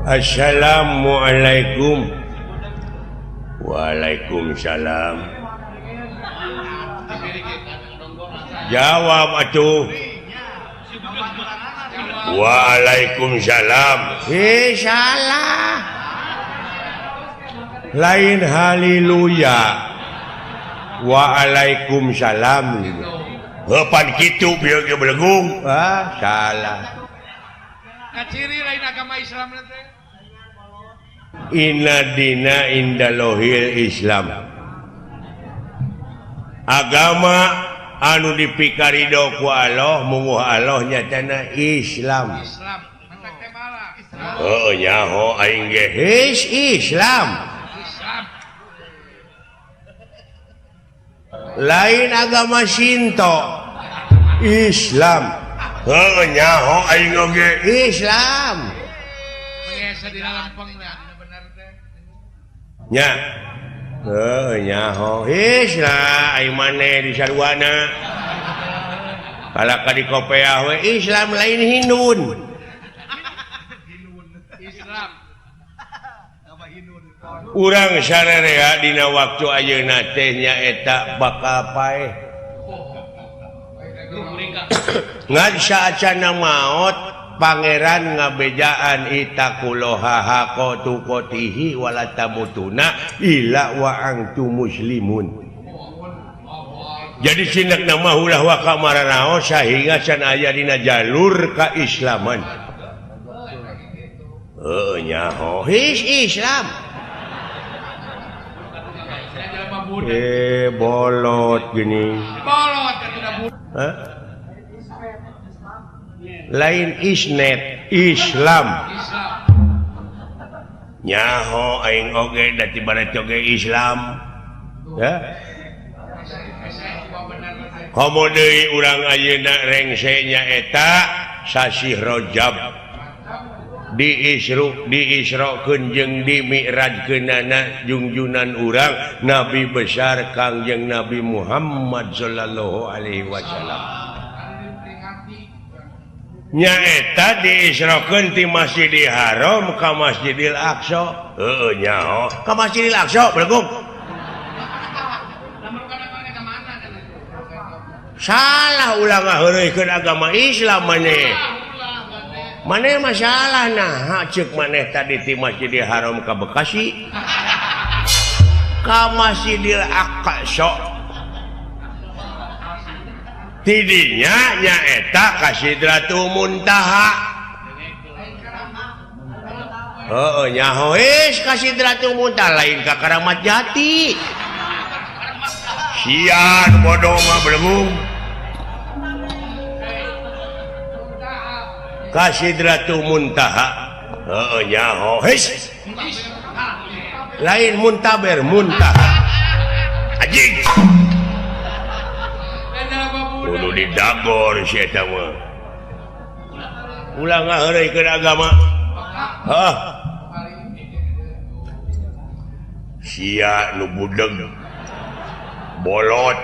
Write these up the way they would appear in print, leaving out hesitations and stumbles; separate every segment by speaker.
Speaker 1: Assalamualaikum. Waalaikumsalam. Jawab atuh. Waalaikumsalam. Eh, salah. Lain haleluya. Waalaikumsalam. Heupan kitu bieu ge belegung. Ah, salah.
Speaker 2: Kaciri lain agama Islam teh.
Speaker 1: Inna dina indalohil Islam. Agama anu dipikarido ku Allah munguh Allah nyatana Islam.
Speaker 2: Islam. Mantak teh malah.
Speaker 1: Heuh nyaho aing ge his Islam.
Speaker 2: Islam.
Speaker 1: Lain agama Shinto. Islam. Heuh nyaho aing oge Islam.
Speaker 2: Biasa di lalampeng lah bener teh.
Speaker 1: Nya. Heuh nyaho Islam aing maneh di sarwana. Kalaka di kopeah we Islam lain Hindun.
Speaker 2: Islam.
Speaker 1: Urang sararea dina waktu ayeuna teh nyaeta bakal paeh. Ngan saacana maot pangeran ngabejaan itaqullaha haqqa tuqatihi wala tamutuna illa wa antum muslimun. Jadi sinak nama ulah waka maranao sehingga can aya dina jalur keislaman. Heuh nyaho his Islam. Eh bolot gini.
Speaker 2: Bolot atuh budak.
Speaker 1: Hah? Lain isnet Islam.
Speaker 2: Islam.
Speaker 1: Nyaho aing oge da ti barat oge Islam. Ya. Komo deui urang ayeuna rengse nyaeta sasih Rajab. Diisru diisrokeun jeung dimi'rajkeunana jungjunan urang Nabi besar Kangjeng Nabi Muhammad sallallahu alaihi wasallam. Nyaeta diisrokeun ti Masjidil Haram ka Masjidil Aqsa. Heueuh nyaho ka Masjidil Aqsa belegug. Salah ulah ngaheureuykeun agama Islam maneh. Maneh masalah nah ceuk maneh tadi ti Masjidil Haram ka Bekasi ka Masjidil Aqsa. Tidinya nyaeta ka Sidratul Muntaha. Heueuh nyaho geus ka Sidratul Muntaha lain ka Karamat Jati. Sian bodoh mah belegung. Ka Sidratul Muntaha. Heueuh nyaho geus. Lain muntaber muntaha. Anjing. Kudu didagor si eta mah. Ulah ngaheureuykeun agama. Hah. Sia nu budeg. Bolot.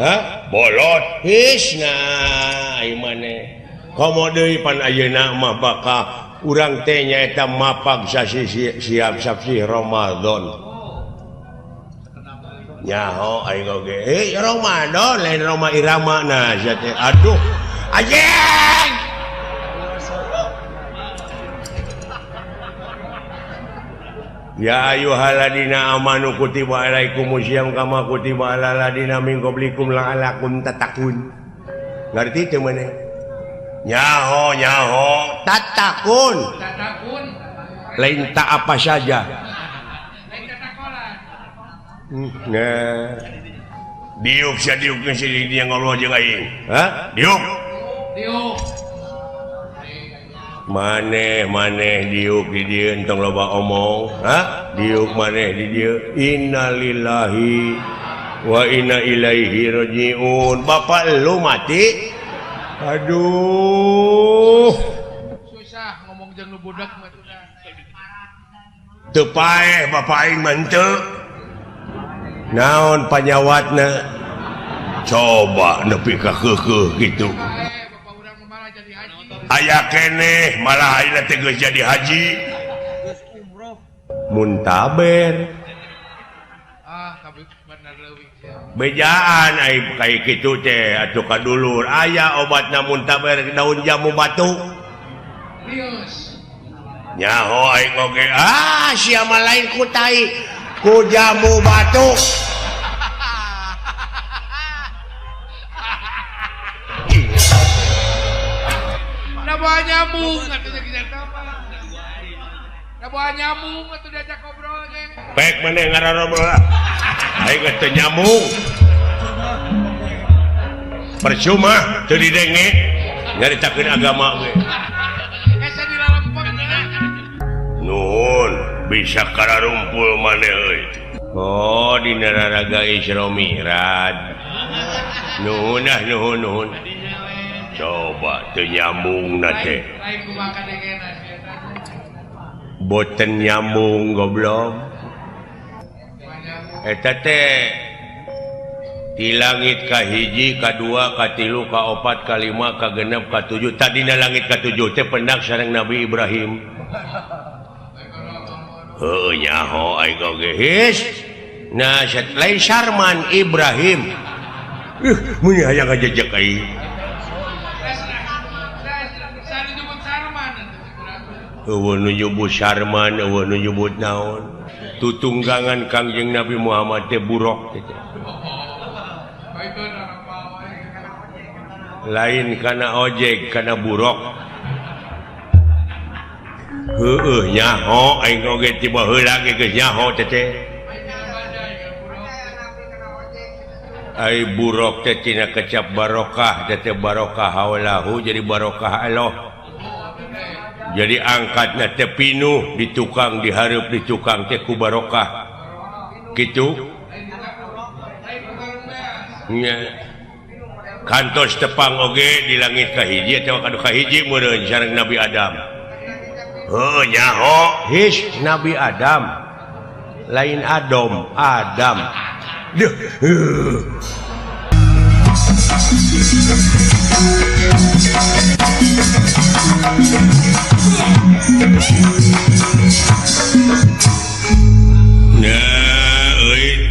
Speaker 1: Hah? Bolot. His nah ai maneh. Komo deui pan ayeuna mah bakal urang teh nyaeta mapag sasi siap sasi Ramadan. Nyaho aing oge. Eh Ramadan lain Roma Irama nah sia teh. Aduh. Anjing. Ya ayyuhalladzina amanu kutiba alaikumusiyam kama kutiba alal ladzina min qablikum la'allakum tattaqun. Ngarti teu maneh? Nyaho nyaho tattaqun.
Speaker 2: Tattaqun.
Speaker 1: Lain tak apa saja.
Speaker 2: Lain tatakolan.
Speaker 1: Nah. Diuk sia diuk geus di dia ngobrol jeung aing. Hah? Diuk.
Speaker 2: Diuk.
Speaker 1: Maneh maneh diuk di dieu entong loba omong. Hah? Diuk maneh di dieu. Innalillahi wa inna ilaihi rajiun. Bapak lu mati. Aduh.
Speaker 2: Susah ngomong jeung nu budak mah tuh.
Speaker 1: Teu paeh bapak aing mah henteu. Naon panyawatna? Coba nepi ka keukeuh kitu.
Speaker 2: Bapak urang mah
Speaker 1: Aya keneh malah ayeuna teh geus jadi haji. Muntaber. Bejaan ai kaya kitu teh atuh ka dulur aya obatna muntaber daun jamu batu. Nyaho aing oge ah sia mah lain ku tai ku jamu batu.
Speaker 2: Da boa nyambung atuh jeung eta mah. Da boa nyambung atuh diajak ngobrol ge.
Speaker 1: Pek maneh ngarobrol lah. Aing geus teu nyambung. Percuma teu didenge nyaritakeun agama ge.
Speaker 2: Asa dilalempeng.
Speaker 1: Nuhun bisa kararumpul maneh euy. Oh dina raraga Isra Mi'raj. Nuhun ah nuhun nuhun. Coba teu nyambung na teh. Boten nyambung goblok. Eta teh di langit kahiji, kadua, katilu, kaopat, kalima, kagenep, katujuh. Tadina langit katujuh teh pendak sareng Nabi Ibrahim. Heuh nyaho aing oge his. Nah, lain Sarman Ibrahim. Mun hayang ngajejek aing. Eueuh nu nyebut Sarman, eueuh nu nyebut naon. Tutunggangan Kangjeng Nabi Muhammad teh buruk teh. Lain kana ojek, kana buruk. Heueuh nyaho aing oge ti baheula ge geus nyaho teh teh. Ai buruk teh tina kecap barokah teh teh barokah haulahu jadi barokah Allah. Jadi angkatna teh pinuh di tukang dihareup di tukang teh ku barokah. Kitu? Nya. Kantos tepang oge di langit kahiji atawa kadu kahiji meureun sareng Nabi Adam. Heuh nyaho his Nabi Adam. Lain Adom, Adam. Duh. Nah, euy.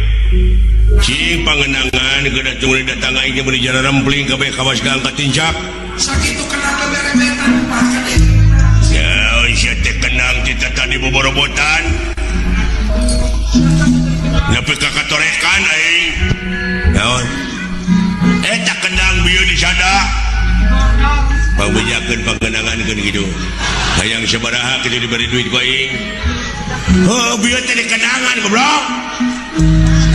Speaker 1: Cing pangenangan geuna tunggu datang aing meuli jara rempling kabeh kawas ka angkat tincak.
Speaker 2: Sakitu kenang beberebetan upah
Speaker 1: Ya, euy sia teh kenang ti tadi boborobotan. Nepi ka katorekan aing. Naon? Eta kendang bieu di sada. Pangbejakeun pangenangankeun kitu. Hayang sabaraha kitu diberi duit ku aing. Heuh, bieu teh dikenangan goblok.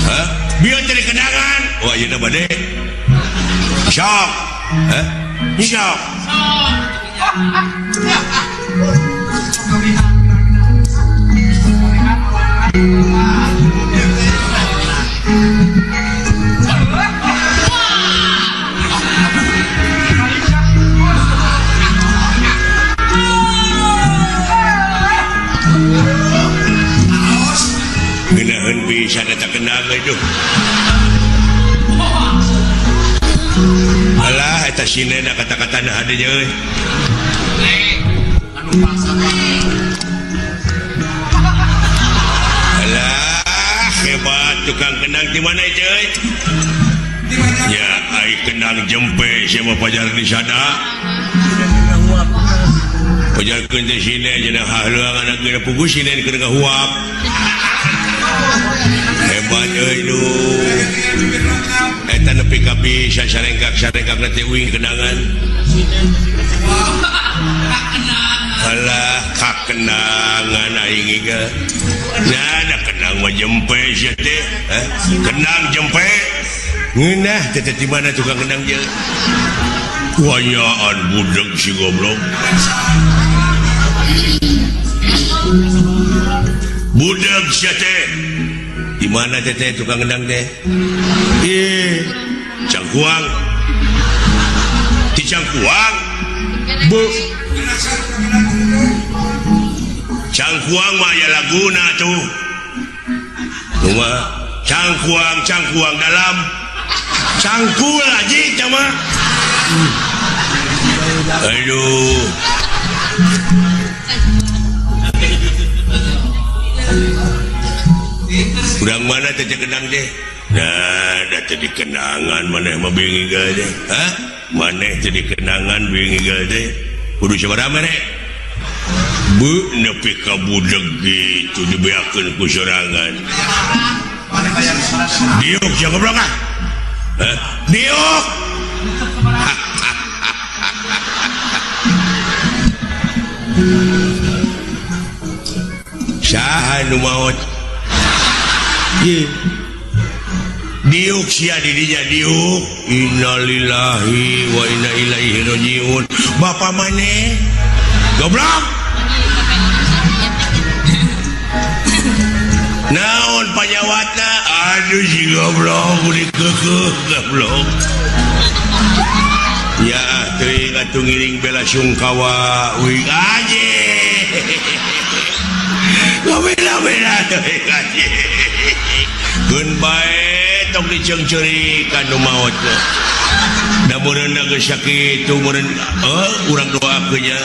Speaker 1: Hah? Bieu teh dikenangan. Wah, ayeuna bade. Sok. Hah? Sok. Geunaheun pisan eta kendang itu. Alah eta sinena kata-katana hade euy. Alah hebat tukang kendang di mana itu euy? Ya ai kendang jempe sia mah pajar di sada. Pajarkeun teh sine cenah hahleuangan geuna pugu sine keur ngahuap. Hebat euy nu. Eta nepi ka bisa sarengkak-sarengkak teh uing kenangan. Alah kakenangan aing ge. Nah, da kenang mah jempe sia teh. Hah? Kenang jempe. Ngeunah teh teh di mana tukang kendang je? Wayaan budeg si goblok. Budeg sia teh. Di mana teh teh tukang kendang teh? Ih, Cangkuang. Di Cangkuang. Bu. Cangkuang mah aya laguna tuh. Kumaha? Cangkuang, cangkuang dalam. Cangkul aja teh mah. Aduh. Urang mana teh kenang teh? Nah, da teh dikenangan maneh mah bingung teh. Hah? Maneh teh dikenangan bingung teh. Kudu sabaraha mere? Bu nepi ka budeg gitu dibeakeun ku sorangan. Diuk sia goblok ah. Hah? Diuk. Saha nu maot? Diuk sia didinya diuk. Innalillahi wa inna ilaihi rajiun. Bapak maneh? Goblok. Naon panyawatna? Aduh si goblok dikeukeuh goblok. Ya teuing atuh ngiring bela sungkawa uing anjing. Bela-bela teuing anjing. Keun bae tong diceungceurikan nu maot mah. Da meureunna geus sakitu meureun urang doakeun nya.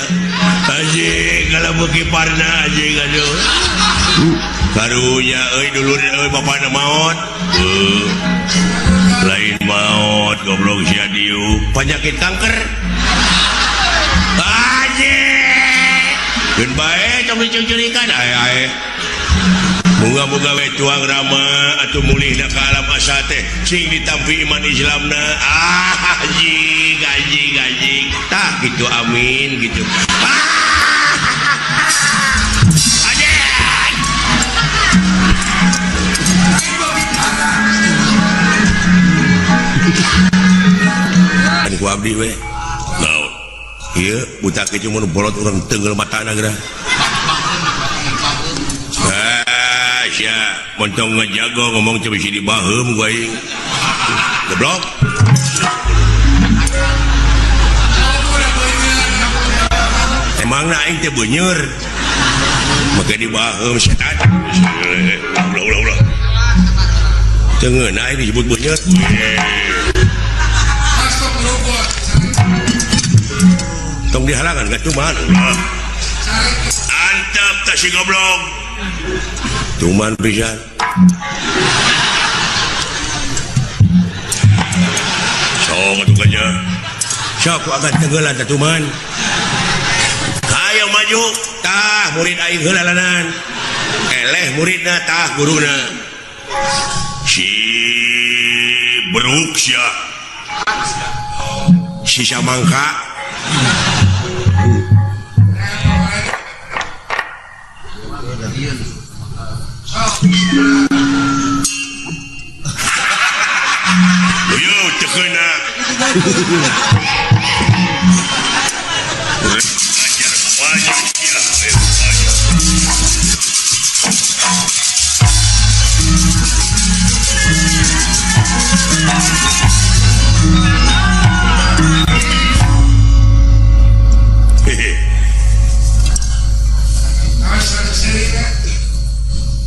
Speaker 1: Anjing kalau beuki parna anjing aduh. Karunya euy dulur euy bapana maot. Lain maot goblok sia diuk penyakit kanker. Anjing. Keun bae tong diceungceurikan ae ae. Moga-moga we tuang rama atuh mulihna ka alam asa teh sing ditampi iman Islamna. Ah anjing anjing anjing. Tah kitu amin gitu. Anjing. Ku abdi we. Naon? Ieu buta kieu mun bolot urang teunggeul matana geura. Ah, sia, montong ngajago ngomong teh bisi dibaheum ku aing. Goblok. Emangna aing teh beuneur. Make dibaheum setan. Ulah ulah ulah. Teu ngeunah aing disebut beuneur. Tong dihalangan ka cuman. Antep teh si goblok. Cuman pisan. Sok atuh nya. Sok ku agan tenggelan teh cuman. Hayo maju tah murid aing heula lanan. Eleh muridna tah guruna. Si beruk sia. Si samangka. Uyuh teu keuna. Ajar maju sia, ayo maju.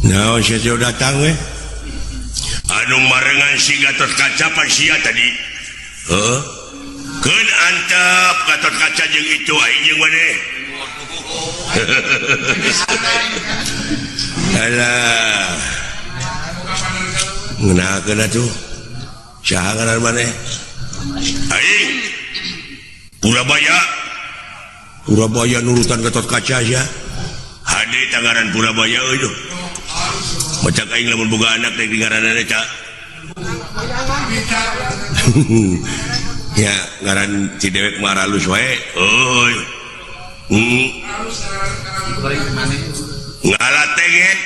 Speaker 1: Naon sia teh datang we? Anu marengan si Gatot Kaca pan sia tadi. Heuh. Keun antep Gatot Kaca jeung itu aing jeung maneh. Alah. Ngeunahkeun atuh. Saha ngaran maneh? Aing. Purabaya. Purabaya nurutan Gatot Kaca sia. Hade tangaran Purabaya euy tuh. Macak aing lamun boga anak teh ngaranna ca. Ya ngaran si dewek mah aralus wae. Euy. Ngalateget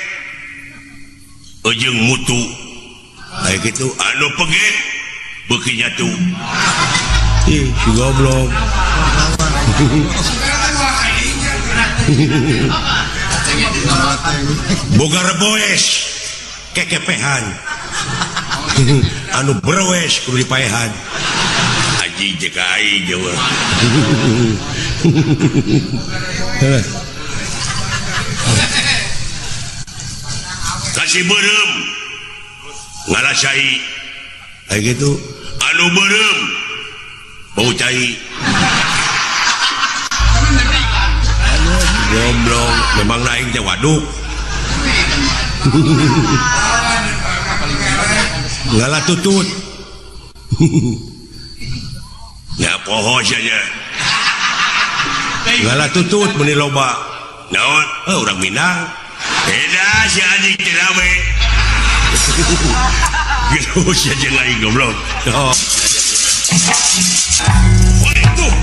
Speaker 1: ujung mutu. Aya kitu anu peget beuki nyatu. Ih, si goblok. Boga reboes kekepehan. Anu berwes kudu dipaehan. Aji jeung ka aing jauh. Kasih beureum ngalasai. Aya kitu anu beureum bau cai. Goblok, memang aing teh waduk. Ngala tutut. Ya poho sia nya. Ngala tutut meuni loba. Naon? Heuh urang Minang. Eda si anjing teh rame. Gitu sia jeung aing goblok. Oh. Waduh.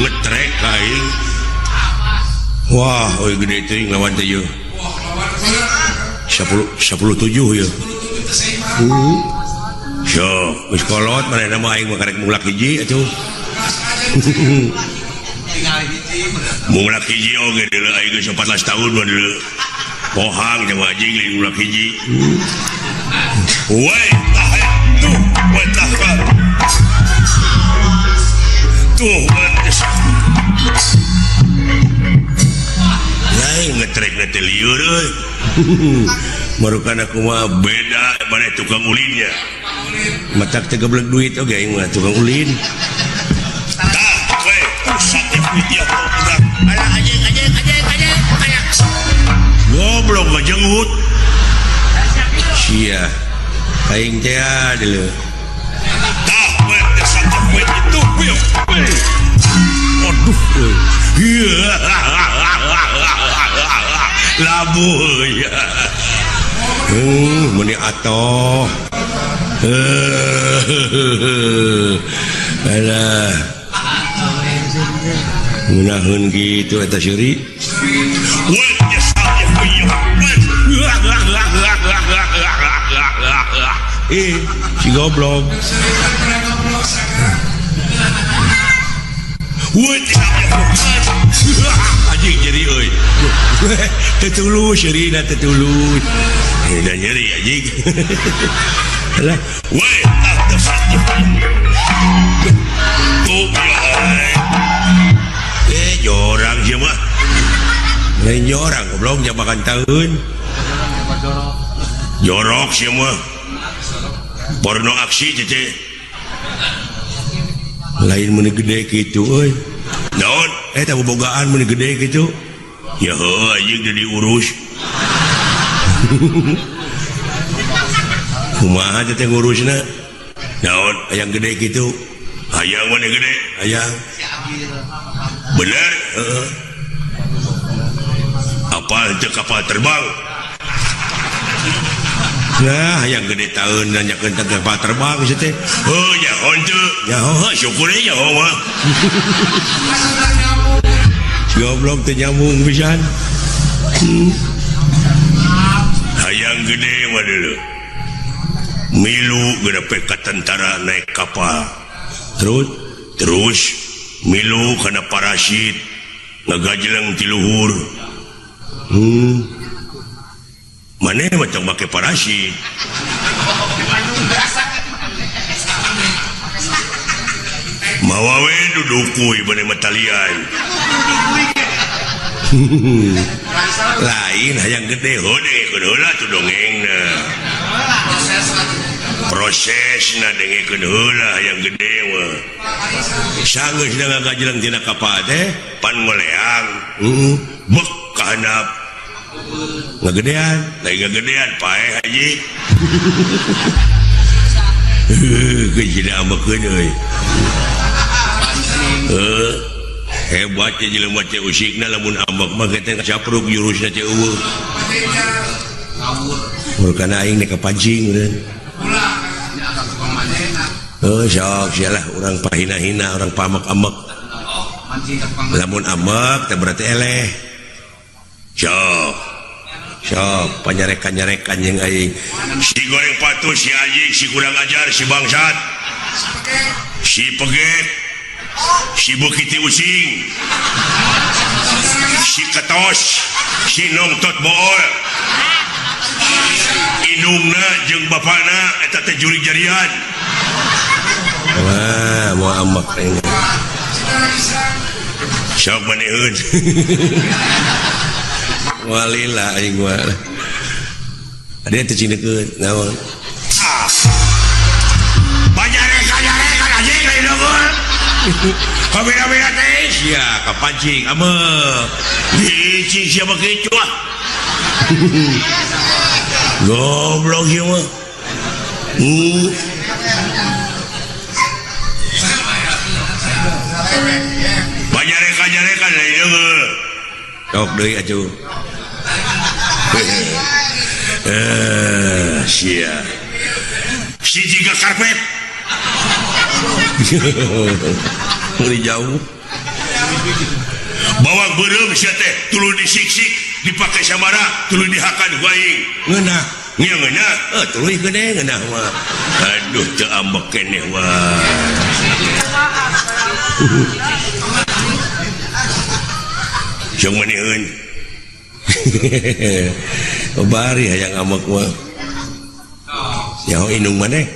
Speaker 1: Ngetrek aing. Wah, euy gede teuing lawan teh ieu. 10 17 ieu. Sok, geus kolot manehna mah aing mah karek mulak hiji atuh. Mulak hiji oge deuleu aing geus 14 tahun mah deuleu. Pohang jeung anjing lain mulak hiji. Woi, tah tuh, woi tah. Tuh, lain ngetrek teh lieur euy. Marukan aku mah beda maneh tukang ulinnya. Matak teh geblek duit oge aing mah tukang ulin. Tah, we, pusat ya budak.
Speaker 3: Alah anjing anjing anjing anjing.
Speaker 1: Goblok ngajenggut. Sia. Aing teh deuleu. Tah, we, sakit we itu we. Aduh euy. Labuh ya. Meni atoh. Alah. Ngeunaheun kitu eta seuri. Si goblok. Anjing nyeri euy. Teu tulus nyerina teu tulus. Da nyeri anjing. Alah, we jorang sia mah. Lain jorang goblok jabakan taeun. Jorok sia mah. Porno aksi cece. Lain meuni gede kitu euy. Naon? Eta bobogaan meuni gede kitu. Ya heuh anjing teu diurus. Kumaha teh ngurusna? Naon hayang gede kitu? Hayang meuni gede, hayang. Bener? Heeh. Apal teu kapal terbang? Nah, hayang gede taeun nanyakeun teh kapal terbang sia teh. Heuh, nyaho teu. Nyaho, syukur we nyaho mah. Goblok teu nyambung pisan. Hayang gede mah deuleu. Milu geura ka tentara naik kapal. Terus milu kana parasit ngagajleng ti luhur. Maneh mah tong make parasit. Mawa we dudukuy bade mah talian. Lain hayang gede heuh dengekeun heula tuh dongengna. Prosesna dengekeun heula hayang gede mah. Sanggeus ngagajleng tina kapal teh pan ngoleang. Bek ka handap. Ngagedean, lain ngagedean paeh haji. Heuh, geus diambekeun euy. Heuh, hebat teh jelema teh usikna lamun ambek mah teh capruk jurusna teh eueuh. Murkana aing nek kapancing eureun. Heuh, sok sia lah urang pahina-hina, urang pamek-amek. Lamun ambek teh berarti eleh. Sok. Sok panyarekan-nyarekan jeung aing. Si goreng patuh, si anjing, si kurang ajar, si bangsat. Si peget. Si bukiti using. Si ketos, si nongtot bool. Indungna jeung bapana eta teh jurig jarian. Wah, moal ambek aing. Sok maneun. Walila aing mah. Ada teh cinekeun naon? Ah. Banyarekan-nyarekan anjing lain unggul. Kabira-bira teh sia kapancing ambek. Licik sia mah kitu ah. Goblok ieu mah. Bajareka-jareka deui deungeul. Sok deui atuh. Sia. Si jiga karpet. Mulai jauh. Bawang beureum sia teh tuluy disiksik, dipake samara, tuluy dihakan ku aing. Ngeunah, nya ngeunah. Tuluy gede ngeunah mah. Aduh teu ambek keneh wah. Jeung maneheun. Bari hayang ambek mah. Nyaho indung maneh?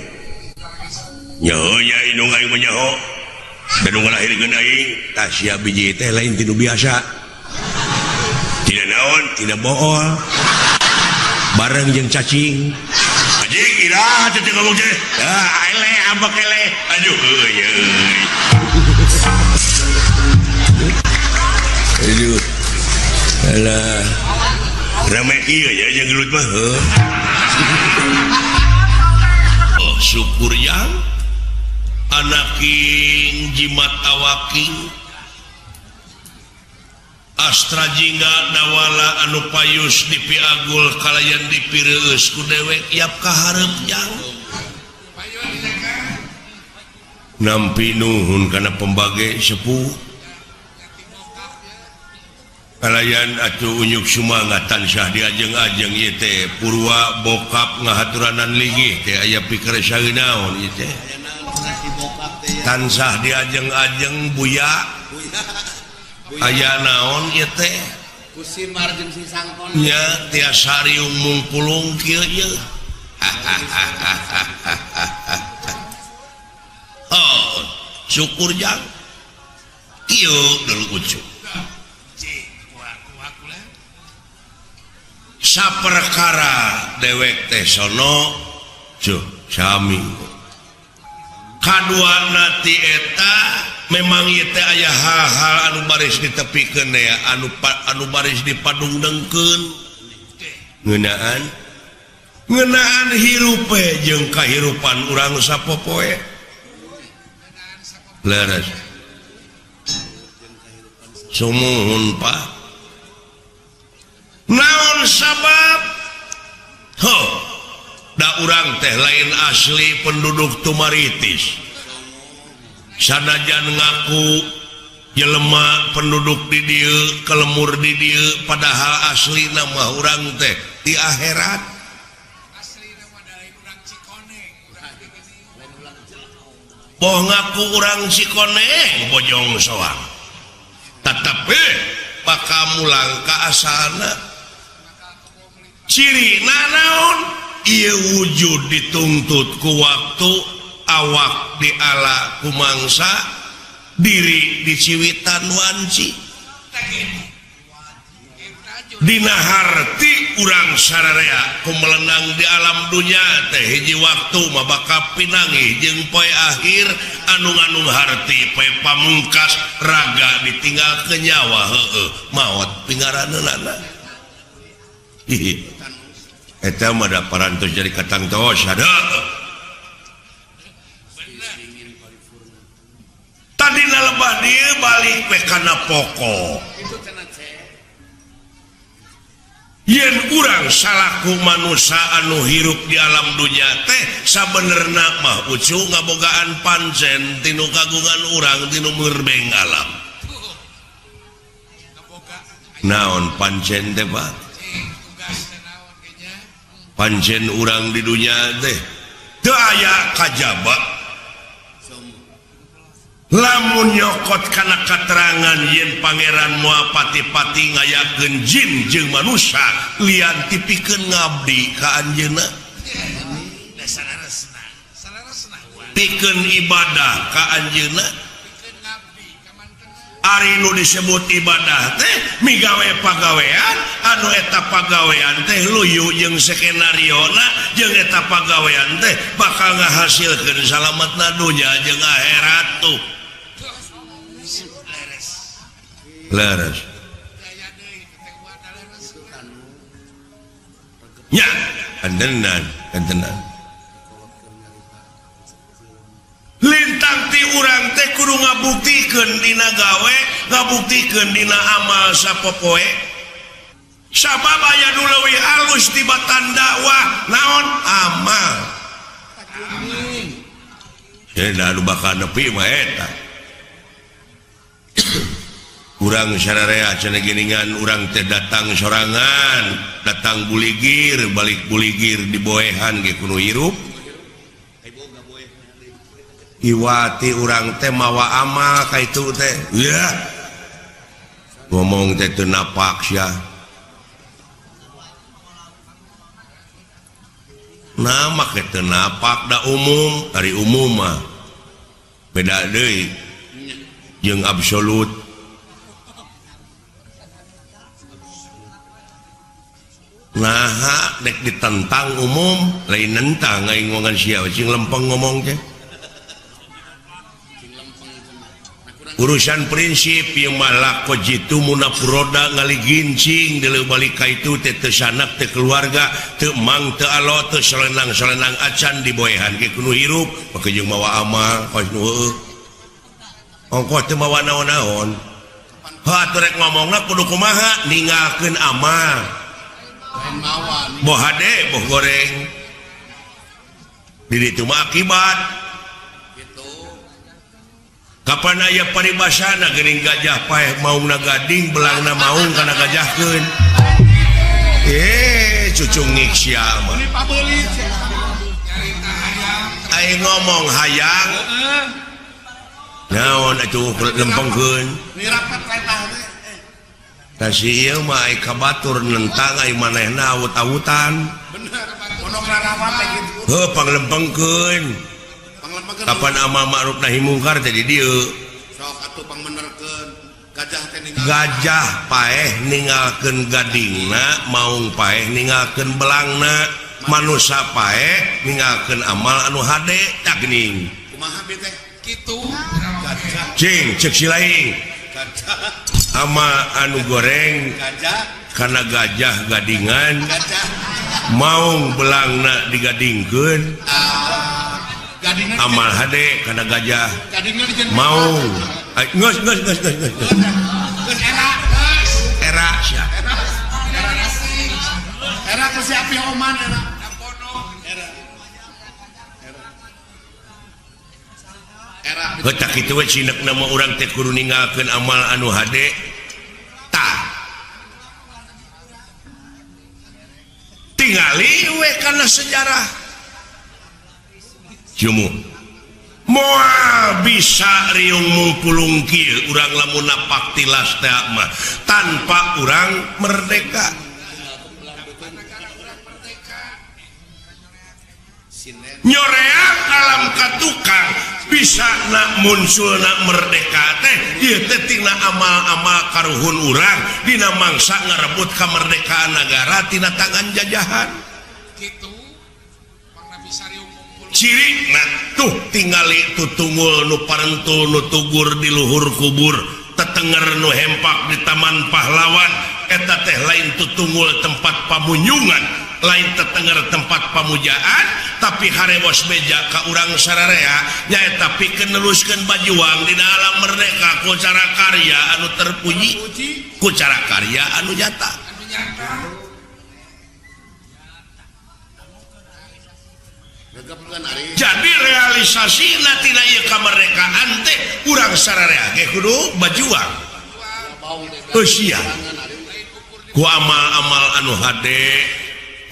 Speaker 1: Nyaho nya indung aing mah nyaho. Dan nu ngalahirkeun aing tah sia biji teh lain ti nu biasa. Tidak naon, tidak bool. Bareng jeung cacing. Anjing iraha teh ngomong teh. Ah eleh ambek eleh. Aduh euy euy. Aduh. Alah. Rame ieu nya jeung gelut mah heuh. Oh, syukur yang anaking jimat awaking Astra jingga dawala anu payus dipiagul kalayan dipireueus ku dewek yap kaharep jang nampi nuhun kana pembage sepuh kalayan atuh unyuk sumangat tansah diajeng-ajeng ieu teh purwa bokap ngahaturanan linggih teh aya pikersa naon ieu teh tansah diajeng-ajeng buya aya naon ieu teh nya tiasa riung mungpulung kieu ieu. Oh, syukur jang kieu deul ucu saperkara dewek teh sono cuh sami kaduana ti eta memang ieu teh aya hal-hal anu baris ditepikeun ya anu baris dipadungdengkeun ngeunaan hirupe jeung kahirupan urang sapopoe leres sumuhun Pak naon sabab ho da urang teh lain asli penduduk Tumaritis sanajan ngaku jelema penduduk di dieu kelemur di dieu padahal asli nama urang teh di akhirat boh ngaku urang Cikoneng Bojong Soang tetapi bakal mulang ka asalna ciri naon ieu wujud dituntut ku waktu awak diala ku mangsa diri diciwitan wanci dina harti urang sararea ku melenang di alam dunya teh hiji waktu mah bakal pinanggih jeung poe akhir anu nganung harti poe pamungkas raga ditinggal ke nyawa heueuh maot pingaraneunana. Eta mah da parantos jadi katangtos ada. Tadina lebah dieu balik we kana pokok. Yen urang salaku manusia anu hirup di alam dunya teh sabenerna mah ucu ngabogaan pancen tinu kagungan urang tinu merbeng alam. Naon pancen teh Pak? Pancen urang di dunya teh teu aya kajaba. Lamun nyokot kana katerangan yen pangeran moal pati-pati ngayakeun jin jeung manusia lian tipikeun ngabdi ka anjeunna pikeun ibadah ka anjeunna ari nu disebut ibadah teh migawe pagawean anu eta pagawean teh luyu jeung skenariona jeung eta pagawean teh bakal ngahasilkeun salametna dunya jeung akhirat tuh. Leres. Nya, kantenan, kantenan. Lintang ti urang teh kudu ngabuktikeun dina gawe, ngabuktikeun dina amal sapopoe. Sabab aya nu leuwih alus tibatan dakwah naon amal. Da anu bakal nepi mah eta. Urang sararea cenah geuningan urang teh datang sorangan, datang buligir, balik buligir diboehan ge kudu hirup. Iwati urang teh mawa amal ka itu teh. Yeuh. Ngomong teh teu napak sia. Nah make teu napak da umum, ari umum mah beda deui jeung absolut. Naha dek ditentang umum, lain nentang aing ngomongan sia cing lempeng ngomong teh. Urusan prinsip ieu mah lako jitu munafuroda ngaligincing deuleu balik ka itu teh teu sanak teu keluarga teu mang teu alo teu solenang-solenang acan diboehan ge kudu hirup make jeung mawa amal kos nu heueuh. Ongkoh teu mawa naon-naon. Heuh atuh rek ngomongna kudu kumaha ninggalkeun amal. Boh hade boh goreng. Di ditu mah akibat. Kapan aya paribasana geuning gajah paeh maungna gading belangna maung kana gajahkeun. Cucung ngik sia mah. Aing ngomong hayang. Naon atuh lempengkeun. Tah si ieu mah ai ka batur nentang ai manehna awut-awutan.
Speaker 2: Bener, pondok rarawat teh kitu.
Speaker 1: Heuh panglempengkeun. Kapan amal ma'ruf nahi mungkar teh di dieu.
Speaker 3: Sok atuh pangbenerkeun gajah teh ninggal.
Speaker 1: Gajah paeh ninggalkeun gadingna, maung paeh ninggalkeun belangna, manusa paeh ninggalkeun amal anu hade tah geuning.
Speaker 3: Kumaha bi teh?
Speaker 2: Kitu.
Speaker 3: Gajah.
Speaker 1: Cing ceuk si laing.
Speaker 3: Gajah.
Speaker 1: Amal anu goreng
Speaker 3: gajah
Speaker 1: kana gajah gadingan.
Speaker 3: Gajah.
Speaker 1: Maung belangna digadingkeun. Amal hade kana gajah maung geus geus geus geus geus era sia
Speaker 3: era teh si api oman era era
Speaker 1: heuh tah kitu we cinekna mah urang teh kudu ninggalkeun amal anu hade tah tingali we kana sejarah Jumu moal bisa riung mungpulung kieu urang lamun napak tilas teh mah tanpa urang merdeka. Nyoreang alam katukang bisa nak muncul nak merdeka teh ieu teh tina amal-amal karuhun urang dina mangsa ngarebut kamerdekaan nagara tina tangan jajahan.
Speaker 2: Kitu
Speaker 1: Ciri nah tuh tingali tutungul nu parentul nu tugur di luhur kubur tetenger nu hempak di taman pahlawan eta teh lain tutungul tempat pamunyungan lain tetenger tempat pamujaan tapi harewos beja ka urang sararea nyaeta pikeun neruskeun bajuang dina alam merdeka ku cara karya anu terpuji ku cara karya anu nyata. Jadi realisasi tina ieu kamerdekaan teh urang sararea ge kudu bajuang. Eusia ku amal-amal anu hade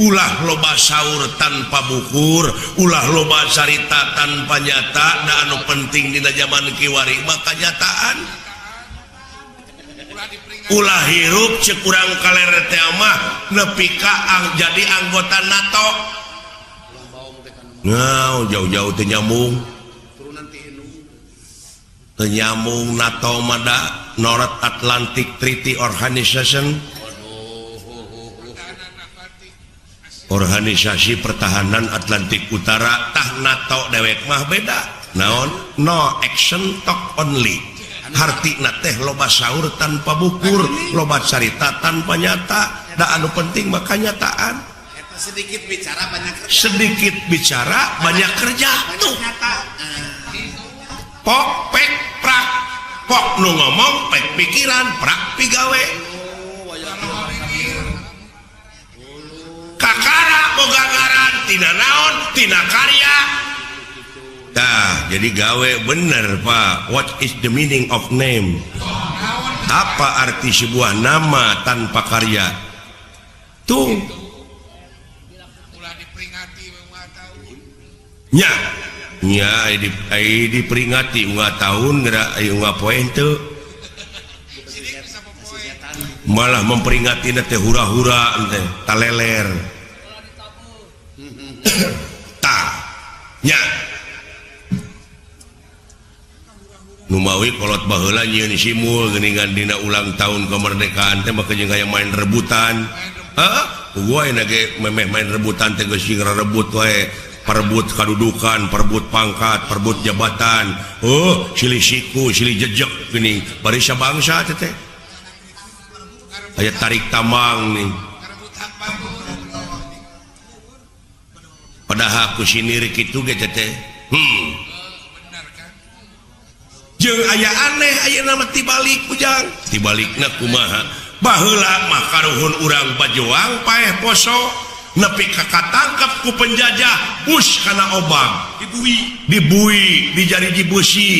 Speaker 1: ulah loba saur tanpa bukur, ulah loba carita tanpa nyata, da anu penting dina zaman kiwari mah kanyataan. Ulah hirup ceuk urang kaler teh mah nepi ka jadi anggota NATO. Nah, jauh-jauh teu nyambung. Teu nyambung NATO mah da North Atlantic Treaty Organization. Organisasi Pertahanan Atlantik Utara tah NATO dewek mah beda. Naon? No action talk only. Hartina teh loba saur tanpa bukur, loba carita tanpa nyata. Da anu penting mah kanyataan.
Speaker 3: Sedikit bicara banyak kerja.
Speaker 1: Sedikit bicara banyak kerja. Tuh. Pok pek prak. Pok nu ngomong pek pikiran prak pigawe. Kakara boga ngaran tina naon tina karya. Tah, jadi gawe bener Pak. What is the meaning of name? Apa arti sebuah nama tanpa karya? Tuh. Nya, nya diperingati unggal tahun geura aya unggal poe henteu. Malah memperingati teh hura-hura teh taleler. Tah, nya. Numawi kolot baheula nyieun simul geuningan dina ulang tahun kemerdekaan teh mah jeung aya main rebutan. Heeh, gua ayeuna ge memeh main rebutan teh geus sing rebut wae. Perebut kadudukan, perebut pangkat, perebut jabatan. Oh, silih siku, silih jejek geuning barisa bangsa teh teh. Aya tarik tambang nih. Padahal ku sinir kitu ge teh teh. Jeung aya aneh ayeuna mah tibalik ujang. Tibalikna kumaha? Baheula mah karuhun urang bajoang paeh poso. Nepi ka katangkep ku penjajah bus kana obang
Speaker 3: dibui
Speaker 1: dibui dijariji busi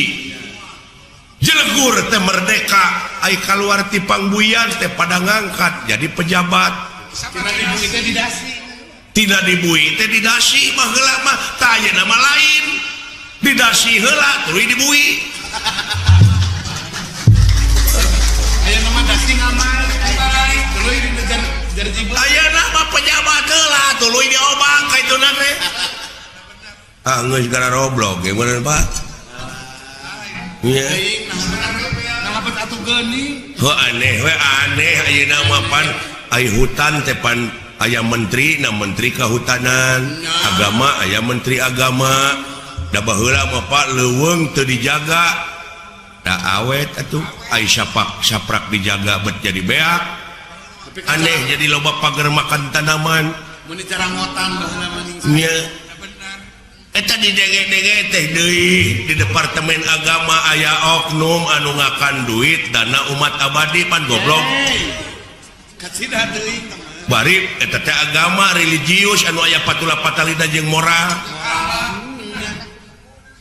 Speaker 1: jelegur teh merdeka ai kaluar ti pangbuian teh pada ngangkat jadi pejabat
Speaker 3: tina dibui teh didasi
Speaker 1: tina dibui teh didasi baheula mah tah ayeuna mah lain didasi heula tuluy dibui
Speaker 3: ayeuna mah dasi ngamal tuluy dinejar.
Speaker 1: Ayeuna mah pejabat heula tuluy diobang ka ituna teh. Ah geus gara roblok ge bener Pak. Nya.
Speaker 2: Ngalapet atuh geuning.
Speaker 1: Heuh aneh we aneh ayeuna mah pan ai hutan teh pan aya menteri na menteri kehutanan, agama aya menteri agama. Da baheula mah Pak leuweung teu dijaga. Da awet atuh ai sapak saprak dijaga bet jadi beak. Aneh jadi loba pagar makan tanaman.
Speaker 3: Mun dicarangotan baheula mah ning.
Speaker 1: Nya. Eta didenge-denge teh deui di Departemen Agama aya oknum anu ngakan duit dana umat abadi pan goblok.
Speaker 3: Kacida teuing.
Speaker 1: Bari eta teh agama religius anu aya patula patalina jeung moral.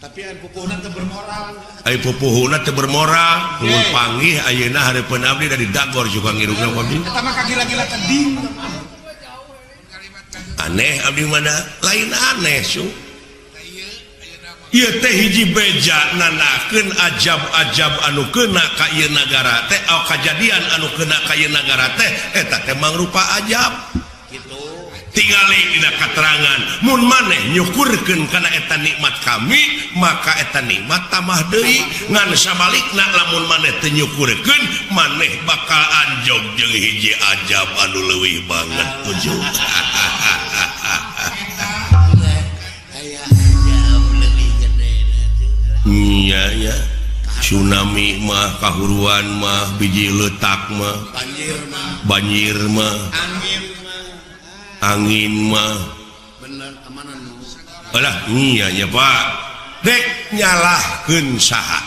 Speaker 3: Tapi aya pupuhna teu bermoral.
Speaker 1: Ai pupuhuna teu bermoral, mun panggih ayeuna hareupeun abdi dari dagor suka ngirungna abdi.
Speaker 3: Eta mah kagila-gila teding.
Speaker 1: Aneh abdi mana? Lain aneh su. Ieu teh hiji beja nanakeun ajab-ajab anu keuna ka ieu nagara teh, oh, kajadian anu keuna ka ieu nagara teh eta teh mangrupa ajab. Tingali dina katerangan mun maneh nyukurkeun kana eta nikmat kami maka eta nikmat tambah deui ngan sabalikna lamun maneh teu nyukurkeun maneh bakal anjog jeung hiji ajab anu leuwih banget ujung. Nya nya tsunami mah kahuruan mah biji leutak mah banjir mah angin mah
Speaker 3: bener amanan
Speaker 1: alah iya nya Pak dek nyalahkeun saha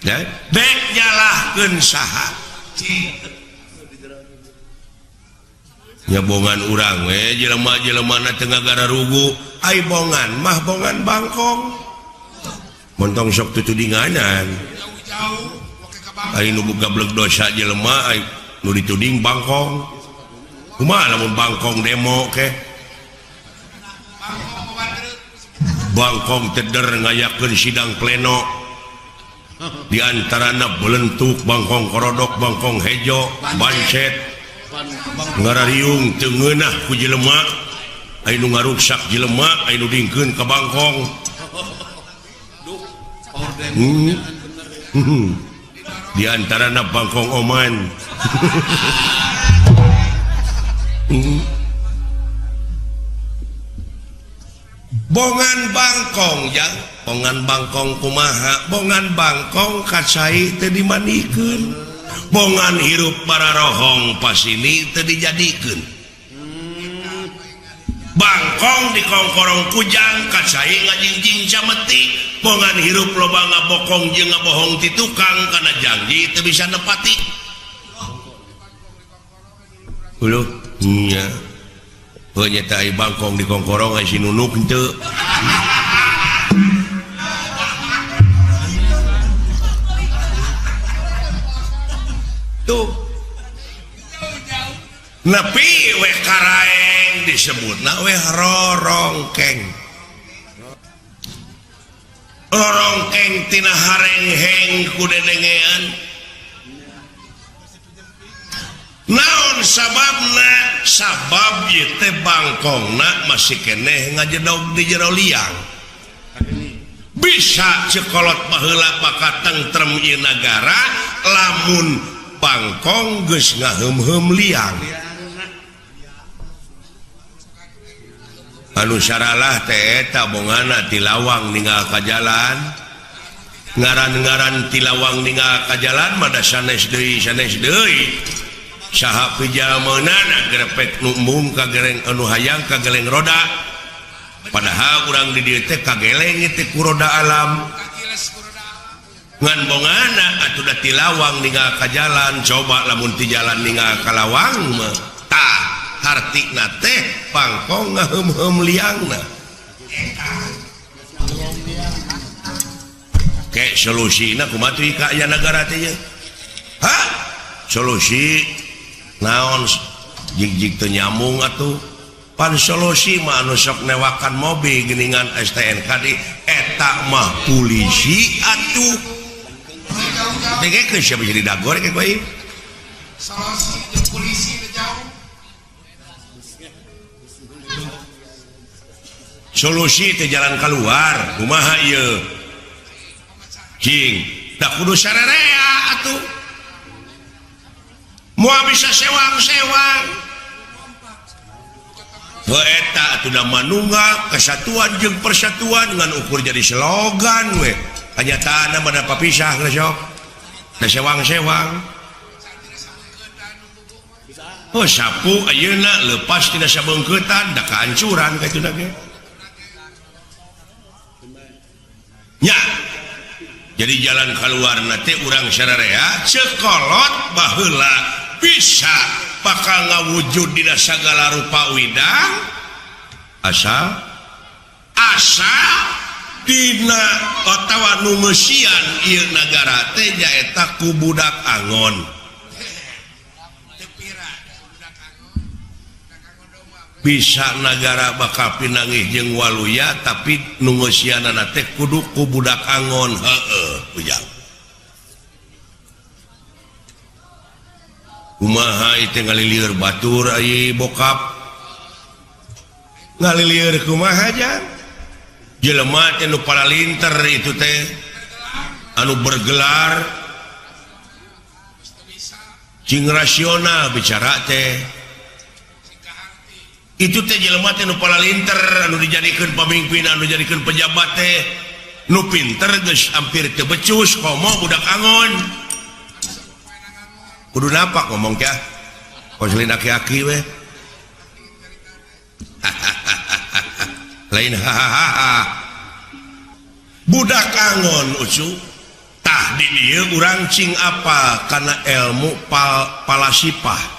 Speaker 1: dek nyalahkeun saha nyabongan urang we jelema-jelemana teu ngagararugu ai bongan mah bongan bangkong montong sok tutudinganan ai nu gablek dosa jelema ai nu dituding bangkong. Kumaha lamun bangkong demo ke bangkong teder ngayakeun sidang pleno di antarana belentuk bangkong korodok bangkong hejo bancet ngarariung teu ngeunah ku jelema aya nu ngaruksak jelema aya nu dingkeun ka bangkong. Di antarana bangkong oman. Bongan bangkong jang, bongan bangkong kumaha, bongan bangkong kacai teu dimandikeun. Bongan hirup bararohong pasini teu dijadikeun. Bangkong dikongkorong kujang kacai ngajingjing cameti. Bongan hirup loba ngabokong jeung ngabohong ti tukang kana janji teu bisa nepati. Huluh nya. Heuh nya teh bangkong dikongkorong ai si nunuk henteu. Tuh. Nepi we karaeng disebutna we rorongkeng. Rorongkeng tina harengheng ku dedengean. Naon sababna? Sabab ieu teh bangkongna masih keneh ngajedog di jero liang. Bisa cekolot baheula bakal tentrem ieu nagara lamun bangkong geus ngaheum-heum liang. Anu saralah teh eta bongana ti lawang ninggal ka jalan. Ngaran-ngaran ti lawang ninggal ka jalan mah da sanes deui sanes deui. Saha pijalmeunana grepek nu embung ka geleng anu hayang ka geleng roda. Padahal urang di dieu teh kageleng teh ku roda alam. Ngan bongana atuh da ti lawang ninggal ka jalan, coba lamun ti jalan ninggal ka lawang mah tah hartina teh bangkong ngaheum-heum liangna. Ke solusina kumaha tuh ka aya nagara teh ye? Hah? Solusi naon jig-jig teu nyambung atuh. Pan solusi mah anu sok newakan mobil geuningan STNK di eta mah polisi atuh. Dengekeun sia bisa didagor ke ku aing.
Speaker 2: Solusi jeung polisi teh jauh.
Speaker 1: Solusi teh jalan keluar kumaha ieu? Cing, da kudu sarerea atuh. Moal bisa sewang-sewang. Heuh eta atuh da manunggal kesatuan jeung persatuan ngan ukur jadi slogan we. Kanyataanna mah da papisah geus sok. Da sewang-sewang. Oh sapu ayeuna leupas tina sabeungkeutan da kahancuran ka itu ge. Nya. Jadi jalan keluarna teh urang sararea cekolot baheula bisa bakal ngawujud dina sagala rupa widang asa asa dina atawa nu ngeusian ieu nagara teh nyaeta ku budak angon. Bisa nagara bakal pinanggih jeung waluya tapi nu ngeusianana teh kudu ku budak angon. Heueuh ujang. Kumaha ieu teh ngalilieur batur ai bokap. Ngalilieur kumaha jang? Jelema teh nu paralinter itu teh anu bergelar cing rasional bicara teh. Itu teh jelema teh nu paralinter anu dijadikeun pamimpin anu dijadikeun pejabat teh nu pinter geus hampir teu becus komo budak angon. Kudu napak ngomong teh koslin aki-aki we. Lain hahaha. Budak angon ucu tah di dieu urang cing apa kana ilmu palasipah.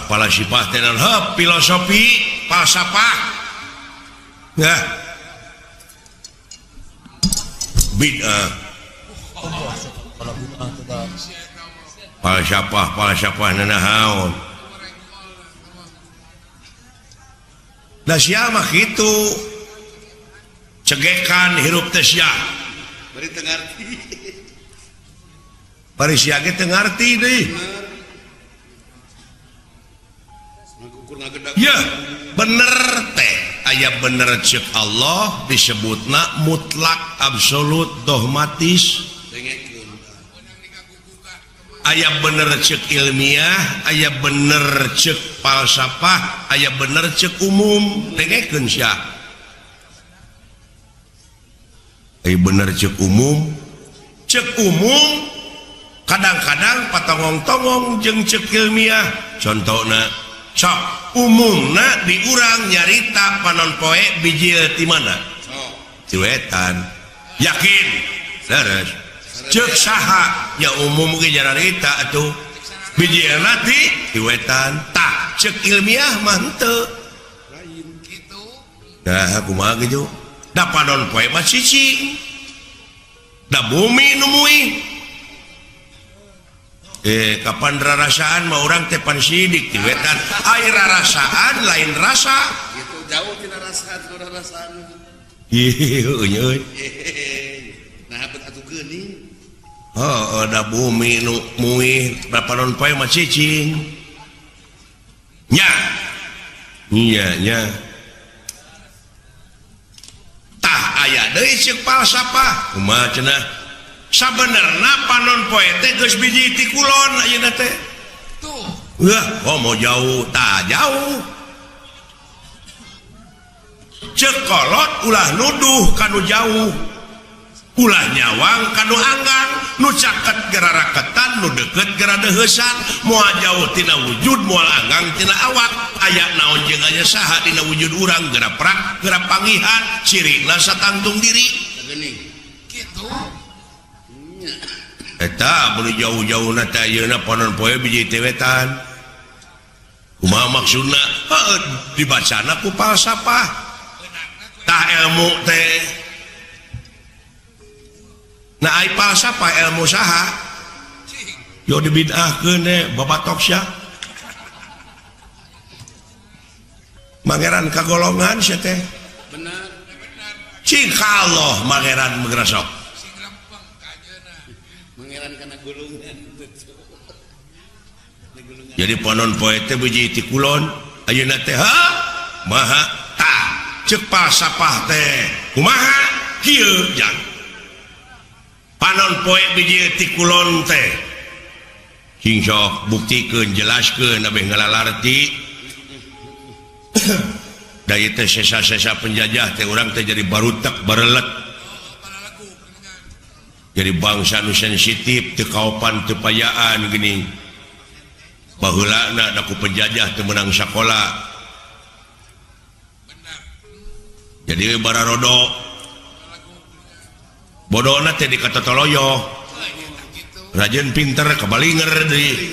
Speaker 1: Palasipah teh naon? Heuh, filosofi falsafah. Nah. Bid'ah. Falsafah falsafah nanaon. Da sia mah kitu. Cegekan hirup teh sia.
Speaker 3: Bari teu ngarti.
Speaker 1: Bari sia ge teu ngarti deui. Ya, bener teh. Aya bener ceuk Allah disebutna mutlak absolut dogmatis. Aya bener cek ilmiah, aya bener cek falsafah, aya bener cek umum. Dengekeun sia. Aya bener cek umum. Cek umum kadang-kadang patongong-tongong jeung cek ilmiah. Contohna sok umumna di urang nyarita panon poe bijil ti mana? Ti wetan. Yakin? Leres. Cek saha ya umum ge nyarita atuh bijilna ti wetan. Tah cek ilmiah mah henteu.
Speaker 2: Kitu.
Speaker 1: Nah kumaha kitu? Da panon poe mah cicing. Da bumi nu muih. Kapan rarasaan mah urang teh pan sidik ti wetan. Ai rarasaan lain rasa.
Speaker 3: Gitu jauh tina rasa tina rarasaan.
Speaker 1: Ih, euy euy.
Speaker 3: Nah, bet atuh geuning.
Speaker 1: Heeh, da bumi nu muih da panon poe mah cicing. Nya. Nya nya. Tah aya deui ceuk falsafah. Kumaha cenah? Sabenerna panon poe teh geus biji ti kulon ayeuna teh.
Speaker 2: Tuh.
Speaker 1: Wah, oh mau jauh, tah jauh. Ceuk kolot ulah nuduh kanu jauh. Ulah nyawang kanu anggang, nu caket geraraketan, nu deket geradeheusan, moal jauh tina wujud, moal anggang tina awak. Aya naon jeung aya saha dina wujud urang geura prak, geura pangihan, cirina satangtung diri.
Speaker 3: Geuning.
Speaker 2: Kitu.
Speaker 1: Eta mun jauh-jauhna teh ayeuna panon poe biji teh wetan. Kumaha maksudna? Heuh, dibacana ku falsafah. Tah ilmu teh. Nah ai falsafah ilmu saha? Yo dibid'ahkeun teh babatok sia. Mangeran kagolongan sia teh.
Speaker 3: Bener.
Speaker 1: Cing Allah mangeran mengresok.
Speaker 3: Mangeran kana gulungan.
Speaker 1: Jadi panon poe teh biji ti kulon ayeuna teh ha maha tah ceuk falsafah teh kumaha kieu jang. Panon poe biji ti kulon teh cing sok buktikeun jelaskeun abeh ngalalarti. Da ieu teh sesa-sesa penjajah teh urang teh jadi barutek barelet. Jadi bangsa nu sensitif teu kaopan teu payaan geuning. Baheulana da ku penjajah teu meunang sakola. Jadi bararodo. Bodona teh dikatotoloyo. Rajin pinter kabalinger deui.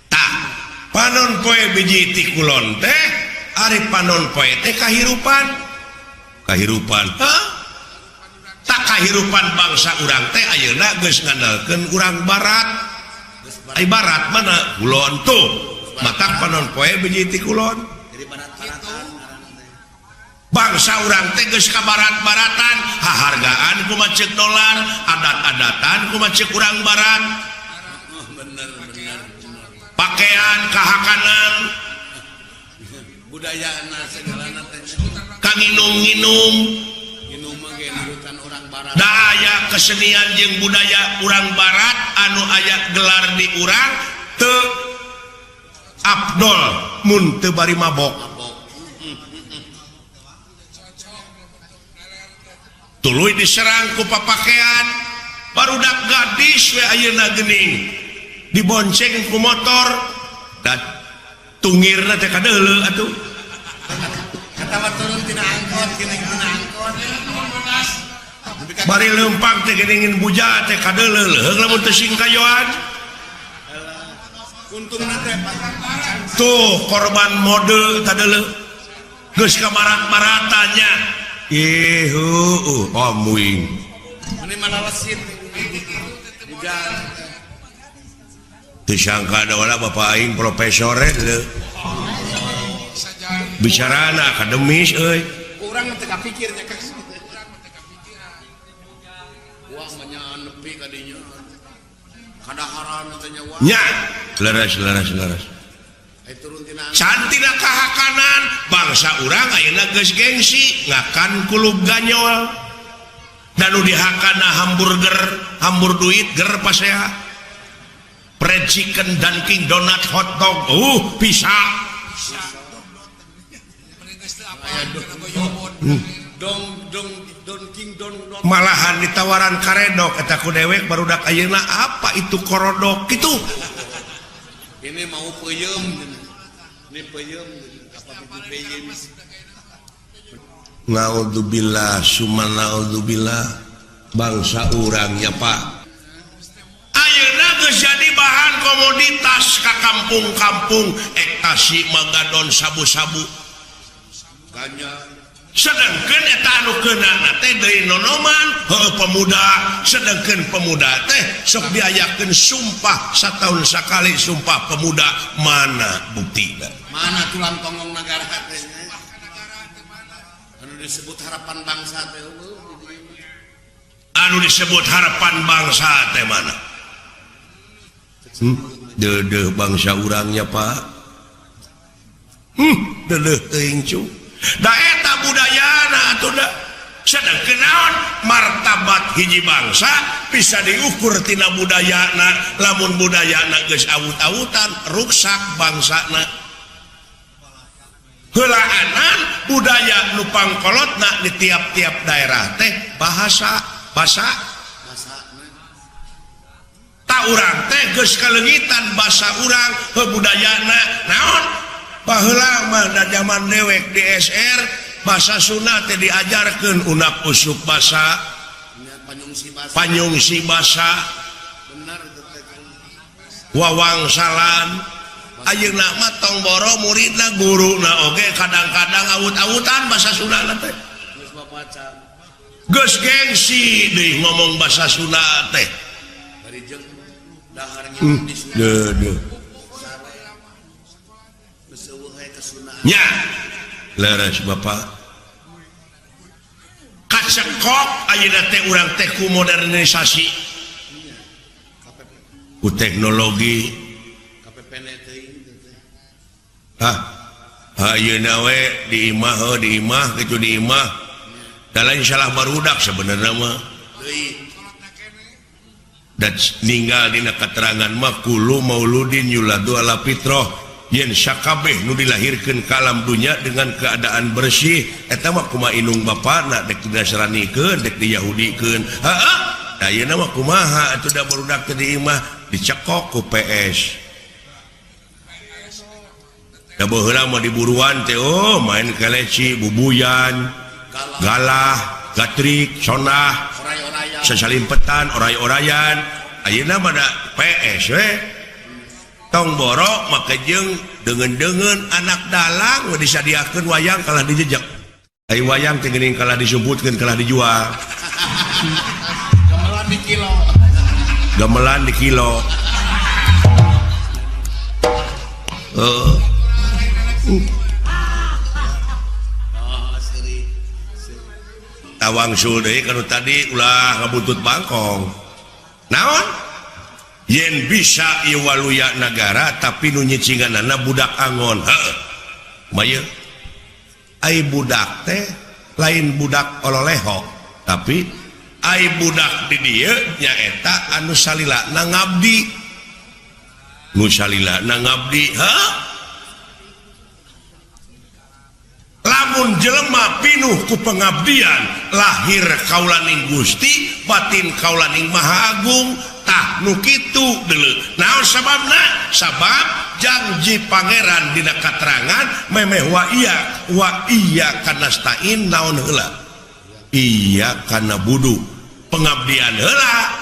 Speaker 1: Tah, panon poe biji ti kulon teh ari panon poe teh kahirupan. Kahirupan. Hah? Tak kahirupan bangsa urang teh ayeuna geus ngandalkeun urang barat. Ai barat mana? Kulon tuh. Matak panon poe biji ti kulon. Bangsa urang teh geus ka barat-baratan, hahargaan kumaha ceuk dolar, adat-adatan kumaha ceuk urang barat. Pakaian kahakanan,
Speaker 3: budayana segalana teh.
Speaker 1: Kanginum-nginum. Daya kesenian jeung budaya urang barat anu aya gelar di urang teu abdol mun teu bari mabok. Tuluy diserang ku papakean barudak gadis we ayeuna geuning dibonceng ku motor da tungirna teh kadeuleu atuh.
Speaker 3: Katawa turun tina angkot geuning tina angkot.
Speaker 1: Bari leumpang teh geuning buja teh kadeuleu leuheung lamun teu singkayoan.
Speaker 3: Untungna teh
Speaker 1: tuh korban mode kadeuleu geus ka barat-baratanya. Ih heueuh amuing.
Speaker 3: Meni malalesit buja.
Speaker 1: Teu sangka da wala bapa aing profesor leuh. Bicarana akademis euy.
Speaker 3: Urang teu kapikir nya Kang. Wah mah nepi ka dinya. Kadaharan teh nya wah.
Speaker 1: Nya, leres leres leres. Cantina kahakanan bangsa urang ayeuna geus gengsi ngakan kulub ganyol. Dan nu dihakana hamburger, hambur duit ger pasea. Fried chicken, Dunkin Donut, hotdog, bisa. Malahan ditawaran karedok eta ku dewek barudak ayeuna apa itu korodok gitu.
Speaker 3: Ini mau peuyeum. Ini peuyeum apa itu peuyeum.
Speaker 1: Naudzubillah summa naudzubillah bangsa urangnya Pak. Ayeuna geus jadi bahan komoditas ka kampung-kampung ektasi magadon sabu-sabu.
Speaker 3: Ganja.
Speaker 1: Sedangkan eta anu keunana teh deui nonoman heueuh pemuda, sedangkan pemuda teh sok diayakeun sumpah sataun sakali sumpah pemuda, mana buktina?
Speaker 3: Mana tulang tonggong nagara teh? Anu disebut harapan bangsa teh eueuh.
Speaker 1: Anu disebut harapan bangsa teh mana? Deudeuh bangsa urangnya Pak. Deudeuh teuing cu. Da eta budayana atuh da. Sedangkeun naon martabat hiji bangsa bisa diukur tina budayana. Lamun budayana geus awut-awutan ruksak bangsana. Heulaanan budaya nu pangkolotna di tiap-tiap daerah teh bahasa basa ta urang teh geus kaleungitan basa urang heuh budayana naon baheula mah da zaman dewek di SR bahasa Sunda teh diajarkeun unak usuk basa panyungsi basa wawangsalan. Ayeuna mah tong boro muridna guruna oge kadang-kadang awut-awutan bahasa Sunda teh geus gengsi deui ngomong bahasa Sunda teh. Deudeuh nya leres Bapak kacekok ayeuna teh urang teh ku modernisasi ku teknologi. Hah, ayeuna we di imah heuh di imah kitu di imah da lain salah barudak sebenarnya mah. Da ninggal dina keterangan mah kullu mauludin yuladu ala fitrah yen sakabeh nu dilahirkeun ka alam dunya dengan keadaan bersih eta mah kumaha indung bapana dek dinasranikeun dek diyahudikeun. Heeh, da ayeuna mah kumaha atuh da barudak teh di imah dicekok ku PS. Da baheula mah diburuan teh oh main keleci bubuyan galah gatrik sonah sasalimpetan oray-orayan. Ayeuna mah da PS we tong boro make jeung deungeun-deungeun anak dalang we disadiakeun wayang kalah dijejek. Ai wayang teh geuning kalah disumputkeun kalah dijual.
Speaker 3: Gamelan di kilo.
Speaker 1: Gamelan di kilo. Heeh. Tawangsul deui kanu tadi ulah ngabuntut bangkong. Naon? Yen bisa ieu waluya nagara tapi nu nyicinganana budak angon. Heeh. Kumaha? Ai budak teh lain budak ololeho, tapi ai budak di dieu nyaeta anu salilana ngabdi. Nu salilana ngabdi, heuh. Lamun jelema pinuh ku pengabdian lahir kaulaning Gusti batin kaulaning Maha Agung tah nu kitu deuleu. Naon sababna? Sabab janji pangeran dina katerangan memeh wa iya kanastain naon heula iya kana budu pengabdian heula.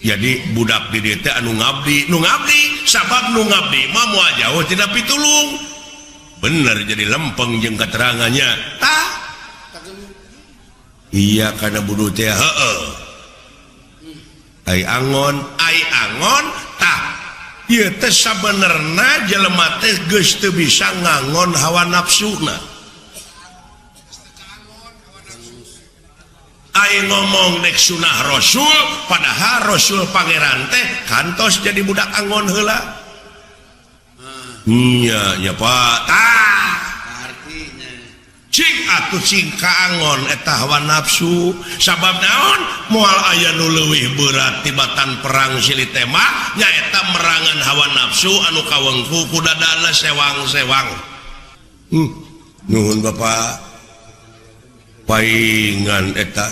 Speaker 1: Jadi budak di dieu teh anu ngabdi, nu ngabdi sabab nu ngabdi mah moal jauh tina pitulung. Bener jadi lempeng jeung keterangannya tah iya kana budu teh heueuh. Ai angon tah ieu teh sabenerna jelema teh geus teu bisa ngangon hawa nafsuna. Ai ngomong dek sunah rasul padahal rasul pangeran teh kantos jadi budak angon heula. Iya, ya Pak. Tah. Cing atuh cing kaangon eta hawa nafsu sabab naon moal aya nu leuwih berat tibatan perang silih tembak nyaeta merangan hawa nafsu anu kawengku ku dadana sewang-sewang. Nuhun Bapak paingan eta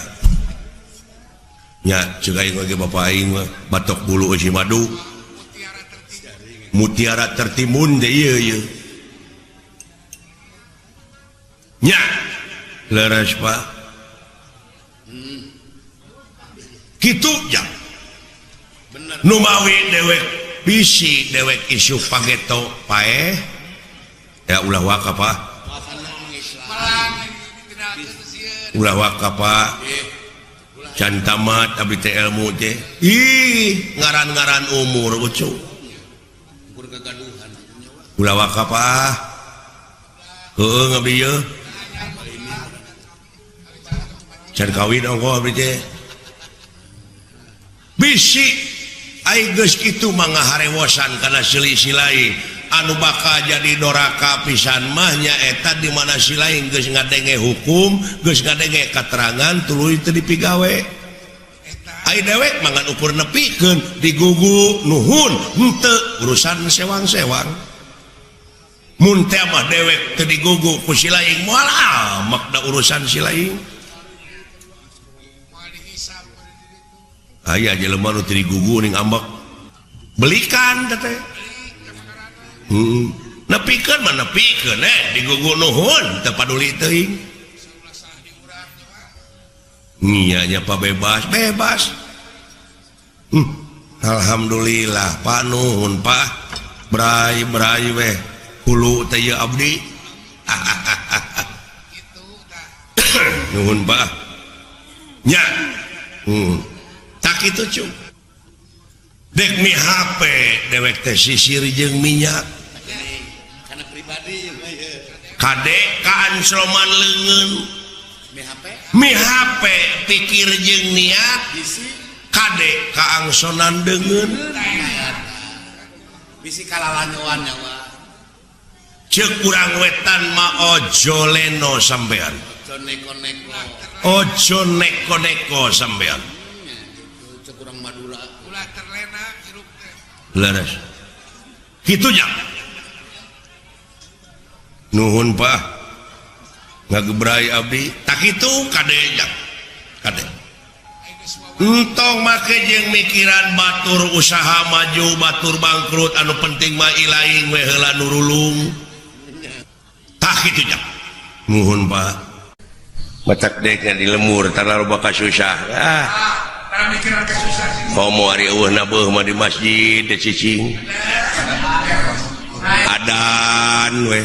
Speaker 1: nya ceuk aing ge Bapak aing mah batok bulu eusi madu mutiara tertimbun deh ieu ieu nya leres Pak kitu ja numawi dewek bisi dewek isu pageto paeh ya ulah waka Pak ulah waka Pak can tamat abdi teh ilmu teh ih ngaran-ngaran umur ucu ulah waka Pak heueuh ngabdi ieu can kawin ongkoh abdi teh bisi ai geus kitu mah ngaharewosan kana silai-silai anu bakal jadi doraka pisan mah nyaeta di mana silain geus ngadenge hukum geus ngadenge katerangan tuluy teu dipigawe ai dewek mah ngan ukur nepikeun digugu nuhun henteu urusan sewang-sewang mun teh mah dewek teu digugu ku silaing moal amak da urusan silaing aya jelema nu teu digugu ning ambek belikan teh nepikeun mah nepikeun digugu nuhun teu paduli teuing nya nya pa bebas bebas alhamdulillah Pak nuhun Pak bray bray weh hulu teh ieu abdi nuhun Pak nya tak kitu cu dek mi HP dewek teh sisir jeung minyak kade kaan sloman leungeun mi HP pikir jeung niat kade kaangsonan deungeun
Speaker 3: bisi kalalanyoan nyawa
Speaker 1: ceuk urang wetan mah ojo leno sampean
Speaker 3: ojo neko-neko
Speaker 1: ojo neko-neko sampean
Speaker 3: ceuk urang Madura
Speaker 2: ulah terlena hirup teh
Speaker 1: leres kitu nya nuhun Pak ngagebrai abdi tak kitu kade nya kade entong make jeung mikiran batur usaha maju batur bangkrut anu penting mah ilaing we heula nurulung tah kitu nya nuhun Pak matak deukna di lemur tara loba kasusah ah
Speaker 2: tara mikiran kasusah
Speaker 1: komo ari eueuh nabeuh mah di masjid teh cicing adan we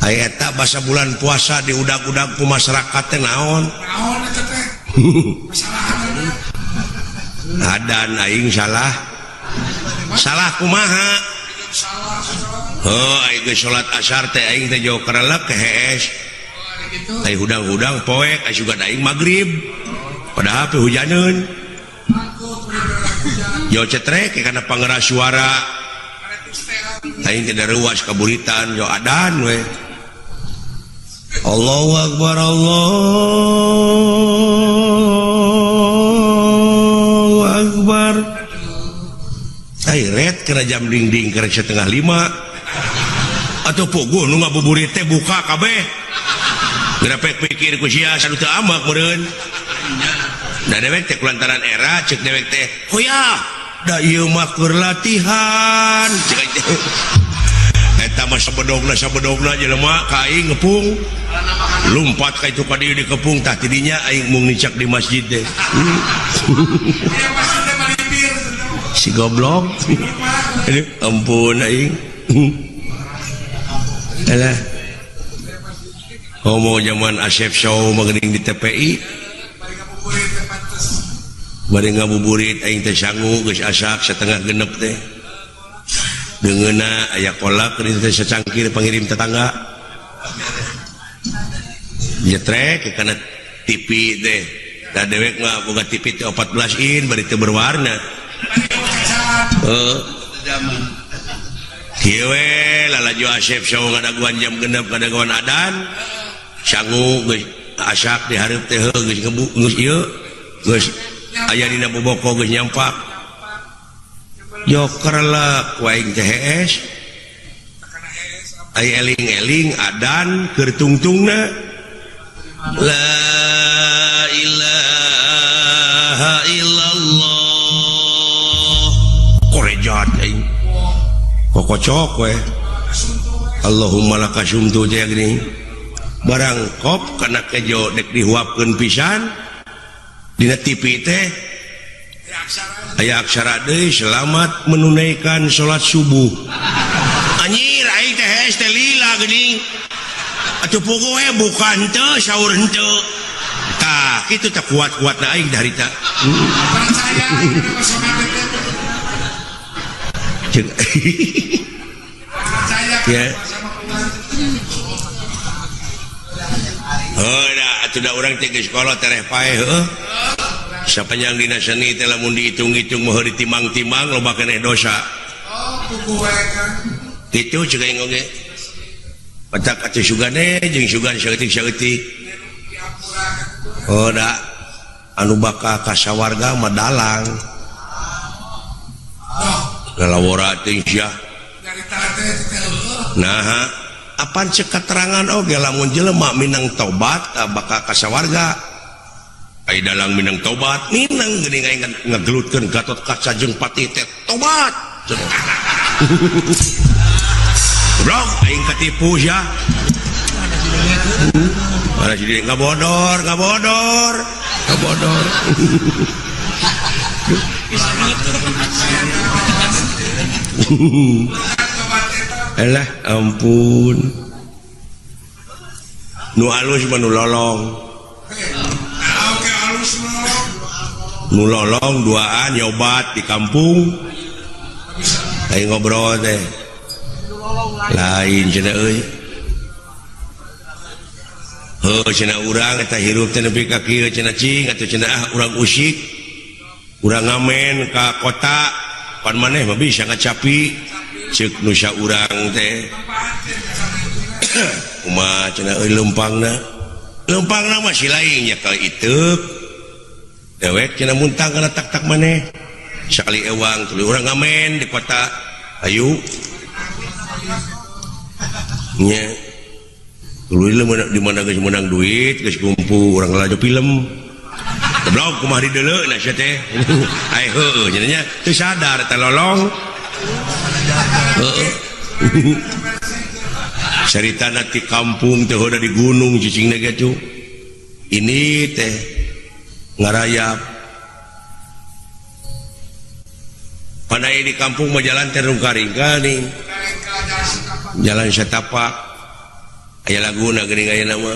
Speaker 1: aya eta basa bulan puasa diudag-udag ku masyarakat teh naon
Speaker 2: naon eta teh
Speaker 1: adan aing salah salah kumaha heuh aing geus salat asar teh aing teh jauh karelek hees ai hudang-hudang poek ai sugan aing magrib padahal teh hujaneun jauh cetrek kana pangeras suara aing teh daruas kaburitan jauh adan we Allahu Akbar Allahu Akbar ai ret kena jam dingding kerek 4:30 atuh puguh nu ngabuburit teh buka kabeh geura pikir ku sia sanu teu ambak meureun da dewek teh kulantaran era ceuk dewek teh hoya da ieu mah keur latihan ceuk teh eta mah sabedogna jelema ka aing ngepung lumpat ka itu ka dieu dikepung tah tidinya aing mung nicak di masjid teh si goblok aduh ampun aing alah homo zaman Asep Show mah geuning di TPI bari ngabuburit aing teh sangu geus asak 5:30 teh deungeunna aya kolak geuning teh sacangkir pangirim tetangga nyetrek kana TV teh da dewek mah boga TV teh 14 in bari teu berwarna heuh kieu we lalajo Asep Show ngadaguan jam 6 ngadaguan adan Sangu geus asak di hareup teh geus ngebu geus ieu geus aya dina boboko geus nyampak. Joker lek waing teh hees. Ai eling-eling adan keur tungtungna. La ilaha illallah. Korejat aing. Kokocok we. Allahumma laka sumtu teh geuning. Barang kop kana kejo dek dihuapkeun pisan dina TV teh aya aksara deui selamat menunaikan salat subuh. Anjir aing teh hees teh lila geuning. Atuh puguh we buka henteu sahur henteu. Tah kitu teh kuat-kuatna aing harita.
Speaker 2: Percaya aing kana somat teh. Percaya
Speaker 1: ya. Heuh da atuh da urang teh geus kolot tereh paeh heuh. Sapanjang dina seni teh lamun dihitung-hitung mah ditimang-timang loba keneh dosa.
Speaker 2: Oh, puguh we kan.
Speaker 1: Kitu ceuk aing oge. Petak atuh sugane jeung sugan saeutik-saeutik. Oh da anu bakal ka sawarga mah dalang. Lalawora teh sia. Nah, apan cek keterangan oge lamun jelema minang tobat bakal ka sawarga. Ai dalang minang tobat, minang geuning aing ngagelutkeun Gatot Kaca jeung Patih teh tobat. Goblok aing katipu sia. Mana si diri ngabodor, ngabodor, ngabodor. Elah ampun. Nu alus mah nu lolong. Nu lolong duaan nyobat di kampung. Aing ngobrol teh. Lain cenah euy. Heuh cenah urang eta hirup teh nepi ka kieu cenah cing atuh cenah ah urang usik. Urang ngamen ka kota pan maneh mah bisa ngacapi ceuk nu saurang teh. Kumaha cenah euy leumpangna? Leumpangna mah si lain nya kali iteuk. Dewek cenah muntang kana tak-tak maneh. Sakali ewang tuluy urang ngamen di kota. Ayu. Nya. Tuluy di mana geus meunang duit, geus kumpul urang lalajo film. Goblok kumaha dideuleu na sia teh. Ai heueuh cenah nya teu sadar teh lolong. Heeh. Caritana ti kampung teh heuda di gunung cicingna ge tuh. Ini teh ngarayap. Pandai di kampung mah jalan teh rungka-ringka nih. Jalan setapak. Aya laguna geuning aya nama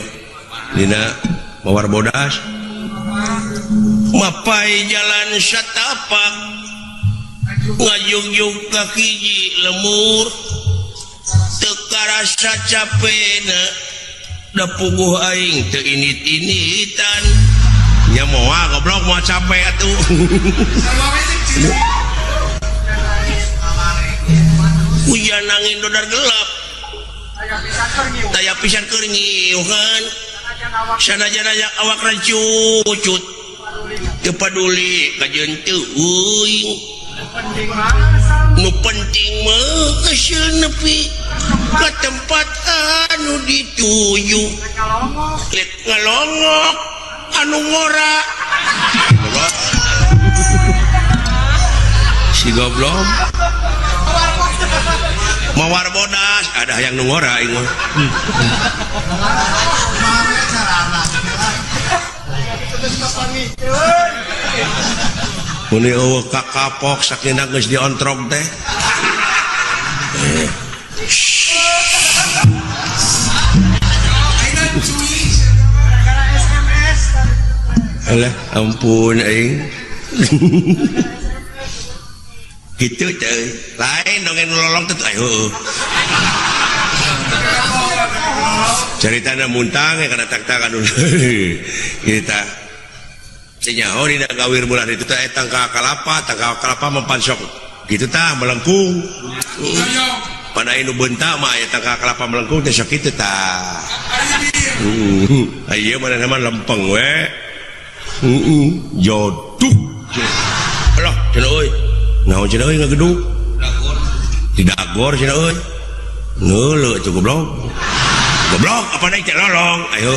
Speaker 1: dina Mawar Bodas. Mapai jalan setapak ngajugjug ka hiji lemur teu karasa capena da puguh aing teu init-initan. Nya moal goblok moal capek atuh. Hujan angin dodar gelap. Daya pisan keur nyiuhan. Sanajan aya awak rancucut. Teu paduli kajeun teu euing. Nu penting mah geus nepi ka tempat anu dituju. Lek ngalongok anu ngora. Si goblok. Mawar bodas ada yang nu ngora aing mah. Muni eueuh kakapok sakina geus diontrog teh. Alah ampun aing. Gitu teh. Lain dongeng nu lolong teh heueuh. Caritana muntang kana tak-tak anu. Kita nyaho dina gawir bulan itu teh tangka kalapa, tangka kalapa mempansok. Gitu tah melengkung. Pada nu beunta mah aya tangka kalapa melengkung teh sok kitu tah. Ieu manehna mah lempeng we. Joduk. Alah cenah euy. Naon cenah euy ngageduk? Di dagor cenah euy. Ngeuleuh atuh goblok. Goblok apa naik teh lolong. Ayo.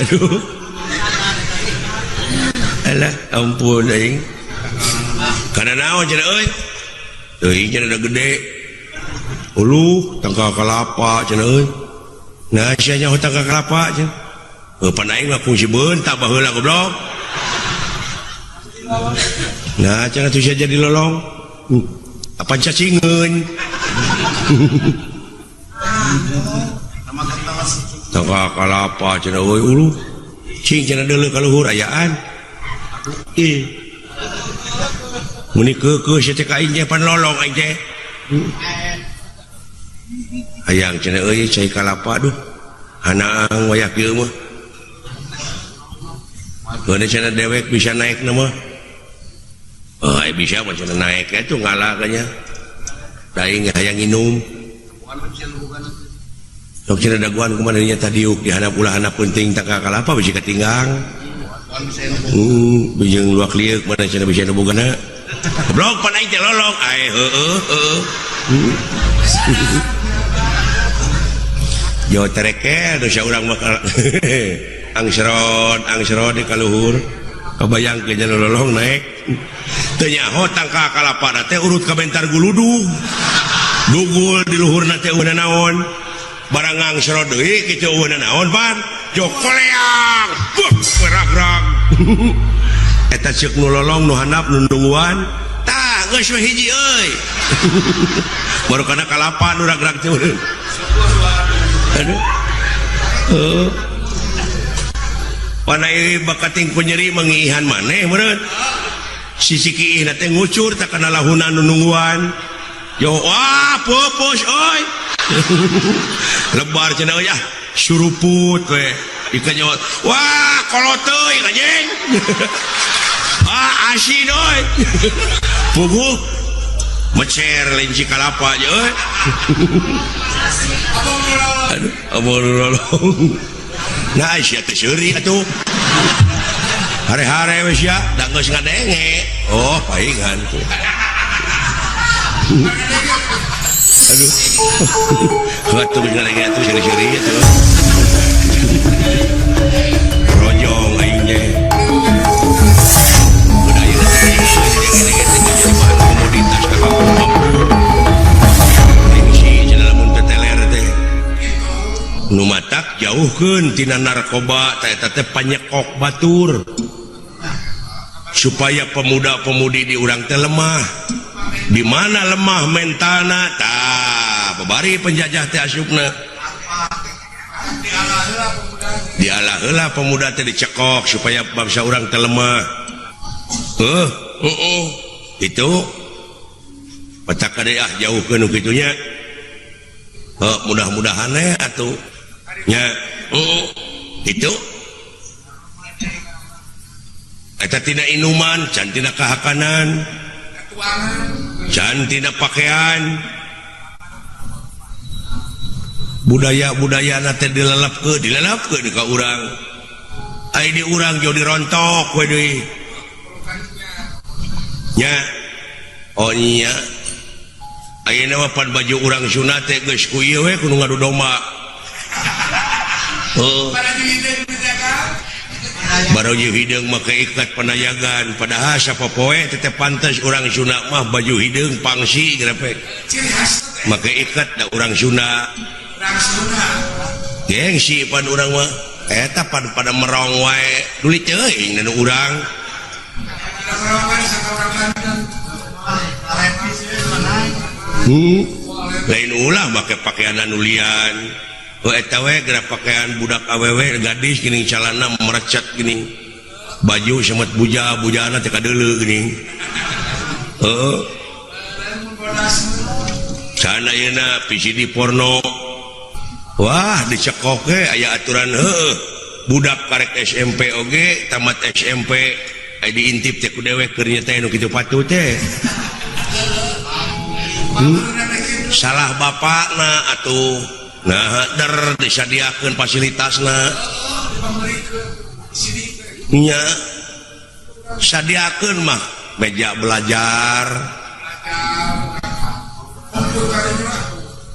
Speaker 1: Aduh. Alah ampun aing. Kana naon cenah euy? Teuing cenah da gede. Uluh tangkal kalapa cenah euy. Nah sia nyaho tangkal kalapa cenah. Heuh pan aing mah kungsi beunta baheula goblok. Nah cenah atuh sia jadi lolong. Apan cacingeun. Tangkal kalapa cenah euy uluh. Cing cenah deuleu ka luhur ayaan. Ih. Meni keukeuh sia teh ka aing teh pan lolong aing teh. Hayang cenah euy cai kalapa duh. Hanaang wayah kieu mah. Geuna cenah dewek bisa naekna mah. Oh, ai bisa mah cenah naek atuh ngala kanya. Da aing hayang nginum. Sok cenah daguan kumaha nya tadiuk di handap ulah handap penting tangkal kalapa bisi katinggang. Bijeng luak lieuk mana cenah bisa nu bogana. Goblok pan aing teh lolong. Ai heueuh heueuh. Jo terekel dosa urang mah angsrod angsrod di kaluhur. Kabayang ke jalur lolong naik. Teu nyaho tangkal kalapa teh urut ka bentar guludug. Dugul di luhurna teh eueuh naon. Barang angsrod deui kitu eueuh naon pan. Jo koleang. Buh beragrag. Eta ceuk nu lolong nu handap nu nungguan. Tah geus we hiji euy. Baru kana kalapa nu ragrag teh. Aduh. Heuh. Pana ieu bakating ku nyeri mangiihan maneh meureun. Sisi kiihna teh ngucur tak kana lahuna nu nungguan. Yo wah pupus euy. Lebar cenah euy ah suruput we. Ikan nyawa wah kolot teuing anjing. Ah asin euy. Puguh mecer lenci kalapa aja euy. Aduh, abon lolong. Nah, sia teh seuri atuh. Hare-hare we sia, da geus ngadenge. Oh, paingan tuh. Aduh. Atuh geus ngadenge atuh seuri-seuri atuh. Rojong aing teh. Komoditas ka kampung. Gengsi cenah lamun teu teler teh. Nu matak jauhkeun tina narkoba teh eta teh panyekok batur. Supaya pemuda-pemudi di urang teh lemah. Di mana lemah mentalna tah babari penjajah teh asupna. Dialah heula pemuda teh dicekok supaya bangsa urang teh lemah. Heeh. Itu petak kade ah jauhkeun nu kitu nya. Heuh, mudah-mudahan we atuh. Nya, heeh. Itu eta tina inuman, can tina kahakanan, can tina pakaian. Budaya-budayana teh dilelepkeun ka urang. Ai di urang jauh dirontok we deui. Nya, oh nya. Ayeuna mah pan baju urang Sunda teh geus ku ieu we kudu ngadu domba. Heuh. Baru jeung hideung make ikat panayagan, padahal sapopoe teh teh pantes urang Sunda mah baju hideung pangsi geura. Make ikat da urang Sunda. Gengsi pan urang mah. Eta pan pada merong wae. Duli teuing nu urang. Lain ulah make pakaian anulian. Oh eta we geura pakaian budak awewe gadis geuning calana merecet geuning. Baju semet buja, bujana teh kadeuleu geuning. Heuh. Sana ayeuna VCD porno. Wah, dicekok ge aya aturan heueuh. Budak karek SMP oge, tamat SMP aya diintip teh ku dewek keur nya teh nu kitu patuh teh. Salah bapakna atuh. Nah der disadiakeun fasilitasna nya sadiakeun mah meja belajar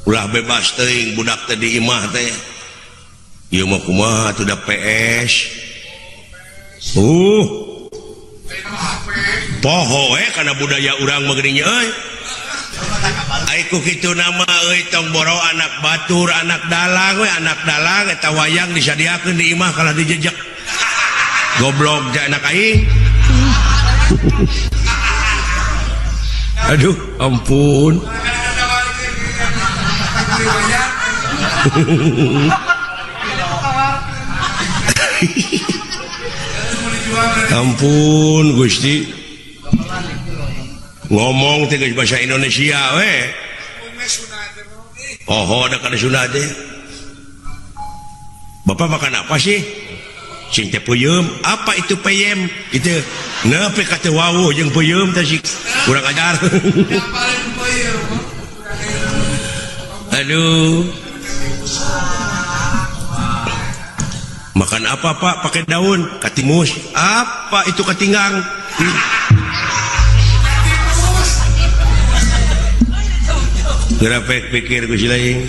Speaker 1: ulah bebas teuing budak teh di imah teh ieu mah kumaha atuh da PS poho we kana budaya urang mah geuning euy ai ku kitu nama euy tong boro anak batur anak dalang we anak dalang eta wayang disadiakeun di imah kalah dijejek goblok teh anak aing. Aduh ampun. Ampun Gusti ngomong teh geus bahasa Indonesia we. Oh, ada kana Sunda teh. Bapak makan apa sih? Cing teh peuyeum. Apa itu peyem? Itu nepi ka teu wawuh jeung peuyeum teh sih kurang ajar. Aduh. Makan apa Pak? Pakai daun katimus. Apa itu katinggang? Gerapek pikir ku si lain.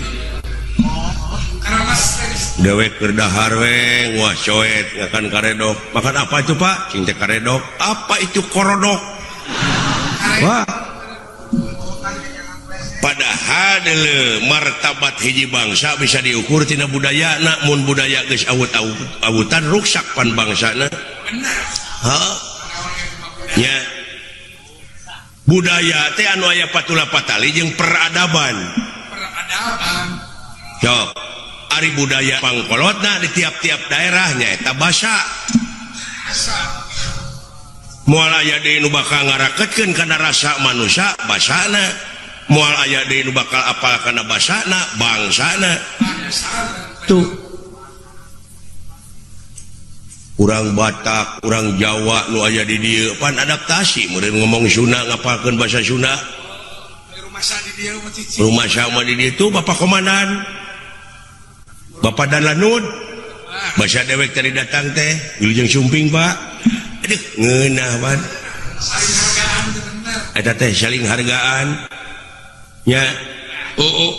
Speaker 1: Dewek keur dahar we, wah coet ngakan karedok. Makan apa itu Pak? Cing teh karedok. Apa itu korodok? Wah. Padahal deuleu martabat hiji bangsa bisa diukur tina budayana, mun budaya geus awut-awutan ruksak pan bangsana. Hah? Nya. Budaya teh anu aya patula patali jeung peradaban.
Speaker 2: Peradaban.
Speaker 1: Sok, ari budaya pangkolotna di tiap-tiap daerah nyaeta basa. Moal aya deui nu bakal ngaraketkeun kana rasa manusia basana. Moal aya deui nu bakal apal kana basana bangsana. Tuh. Urang Batak, urang Jawa nu aya di dieu pan adaptasi meureun ngomong Sunda ngapalkeun bahasa Sunda. Rumah sama di dieu tuh Bapak Komandan. Bapak dan Lanud. Bahasa dewek tadi datang teh, wilujeng sumping Pak. Aduh, ngeunah pan. Eta teh saling hargaan. Nya. Oh.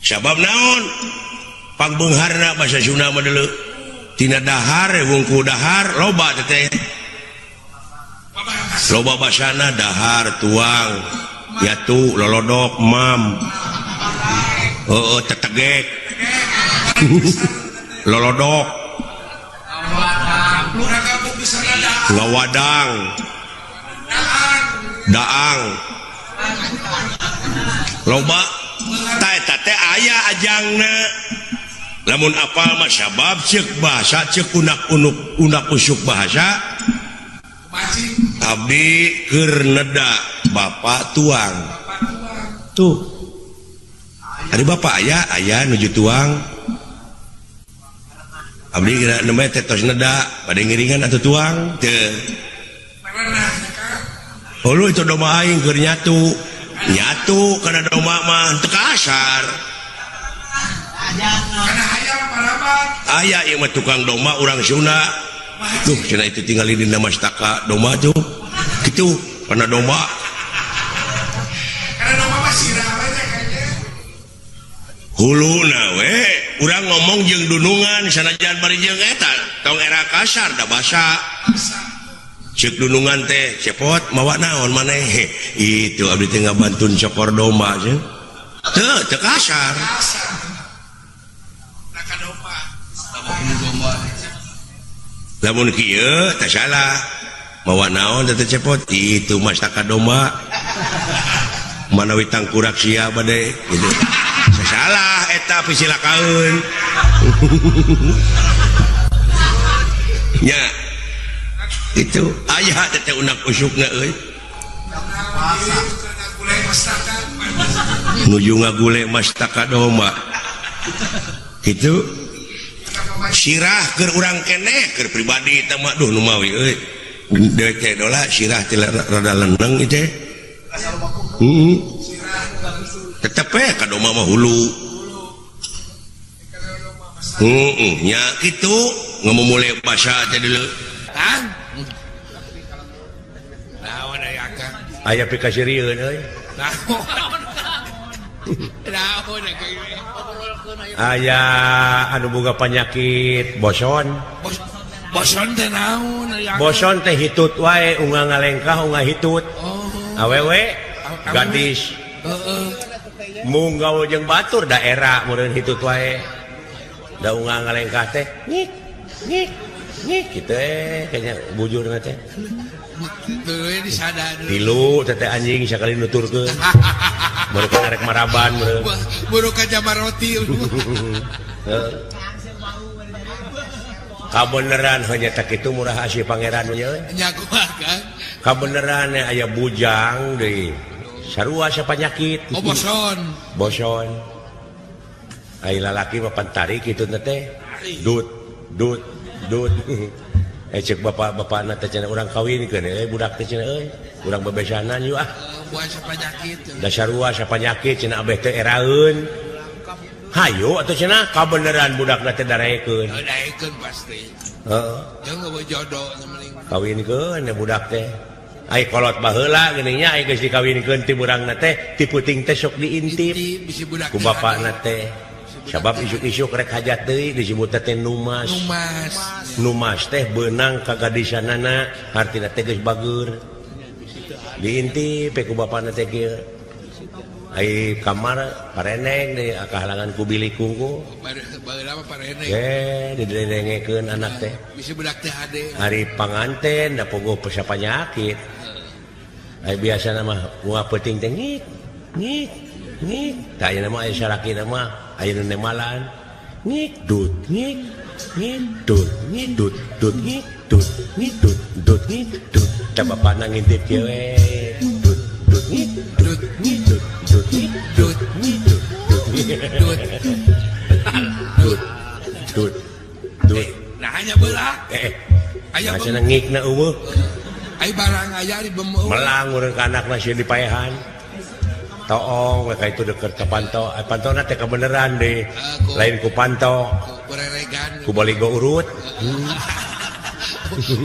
Speaker 1: Sabab naon? Pangbeungharna bahasa Sunda mah deuleu. Tina dahar wungku dahar loba teh. Loba basana dahar tuang yatu lolodok mam. Heeh tetegek. Lolodok. Ngawadang. Daang. Loba ta eta teh aya ajangna. Lamun apal mah sabab ceuk bahasa ceuk unak-unuk unak usuk bahasa abdi keur neda bapak tuang. Tuh. Ari bapak aya aya nuju tuang. Abdi kira nembe teh tos neda bade ngiringan atuh tuang teu. Hulu itu domba aing keur nyatu. Nyatu kana domba mah teu kasar. Aya ieu mah tukang domba urang Sunda. Tuh cenah itu tinggal di mastaka domba tuh. Kitu kana domba.
Speaker 2: Kana domba mah sirah we kayaknya.
Speaker 1: Huluna we urang ngomong jeung dunungan sanajan bari jeung eta tong era kasar da basa. Ceuk dunungan teh cepot mawa naon maneh. Itu abdi teh ngabantun cokor domba cenah. Teu teu kasar. Lamun kieu teh salah. Mawa naon teh cepot itu mastaka domba. Manawi tangkurak sia bade gitu. Salah eta pisilakaeun. Nya. Itu aya teh unak usukna euy. Nuju ngagule mastaka domba. Kitu. Sirah keur urang keneh keur pribadi eta mah duh nu mawi euy. Dewek teh dola sirah teh rada leneng ieu teh. Heeh. Tetep we ka domba mah hulu. Heeh, nya kitu ngemumule basa teh dulu.
Speaker 2: Kang. Naon aya Kang?
Speaker 1: Aya pikasirieun euy.
Speaker 2: Naon? Naon aya?
Speaker 1: Aya anu boga penyakit boson.
Speaker 2: Boson teh naon aya?
Speaker 1: Boson teh hitut wae unga ngalengkah unga hitut.
Speaker 2: Oh.
Speaker 1: Awewe gadis.
Speaker 2: Heeh.
Speaker 1: Mung gaul jeung batur daerah meureun hitut wae. Da unga ngalengkah teh ngik ngik ngik kitu kayaknya bujurna teh.
Speaker 2: Tuluy disadar.
Speaker 1: Tilu teh anjing sakali nuturkeun. Baru kana rek maraban meureun.
Speaker 2: Buru ka jamaroti.
Speaker 1: Heeh. Kabeneran hanya tak itu murah asih pangeran nya euy.
Speaker 2: Nya kumaha Kang?
Speaker 1: Kabeneran aya bujang deui. Sarua sapanyakit.
Speaker 2: Oh boson.
Speaker 1: Boson. Ai lalaki mah pantarik kitu teh. Dut dut dut. Cek bapak-bapakna teh cenah urang kawinkeun euy budak teh cenah euy. Urang bebesanan yeuh ah.
Speaker 2: Buah sapanyakit.
Speaker 1: Da sarua sapanyakit cenah abeh teh eraeun. Hayu atuh cenah kabeneran budakna teh darekeun.
Speaker 2: Daekeun pasti.
Speaker 1: Heeh.
Speaker 2: Jeung eueuh jodoh mending.
Speaker 1: Kawinkeun budak teh. Ai kolot baheula geuning nya ai geus dikawinkeun ti burangna teh ti puting teh sok diintip ku bapakna teh. Sabab isuk-isuk rek hajat deui disebut teh numas.
Speaker 2: Numas.
Speaker 1: Numas teh beunang ka gadisanana hartina teh geus bageur. Diintip ku bapakna teh kieu. Ai kamar pareneng deui kahalangan ku bilik kungku.
Speaker 2: Baheula mah pareneng.
Speaker 1: Ye didengekeun anak teh.
Speaker 2: Bisi budak teh hade.
Speaker 1: Ari panganten da pogo panyakit. Ai biasana mah ungah peuting teh ngik ngik ngik. Tah ayeuna mah aya salakina mah aya nu nemalan. Ngik dut ngik ngik dut ngik dut dut ngik dut ngik dut dut ngik dut. Tah bapana ngintip kieu we. Dut dut ngik dut ngik dut dut ngik dut ngik dut dut
Speaker 2: dut
Speaker 1: dut dut dut.
Speaker 2: Nah hanya belah. Aya
Speaker 1: cenah ngikna eueuh.
Speaker 2: Ai barang aya di bemeu.
Speaker 1: Melang urang ka anakna sieun dipaehan. Toong we ka itu deket ka panto. Ai pantona teh kabeneran deui. Lain ku panto.
Speaker 2: Ku reregan.
Speaker 1: Ku baligo urut.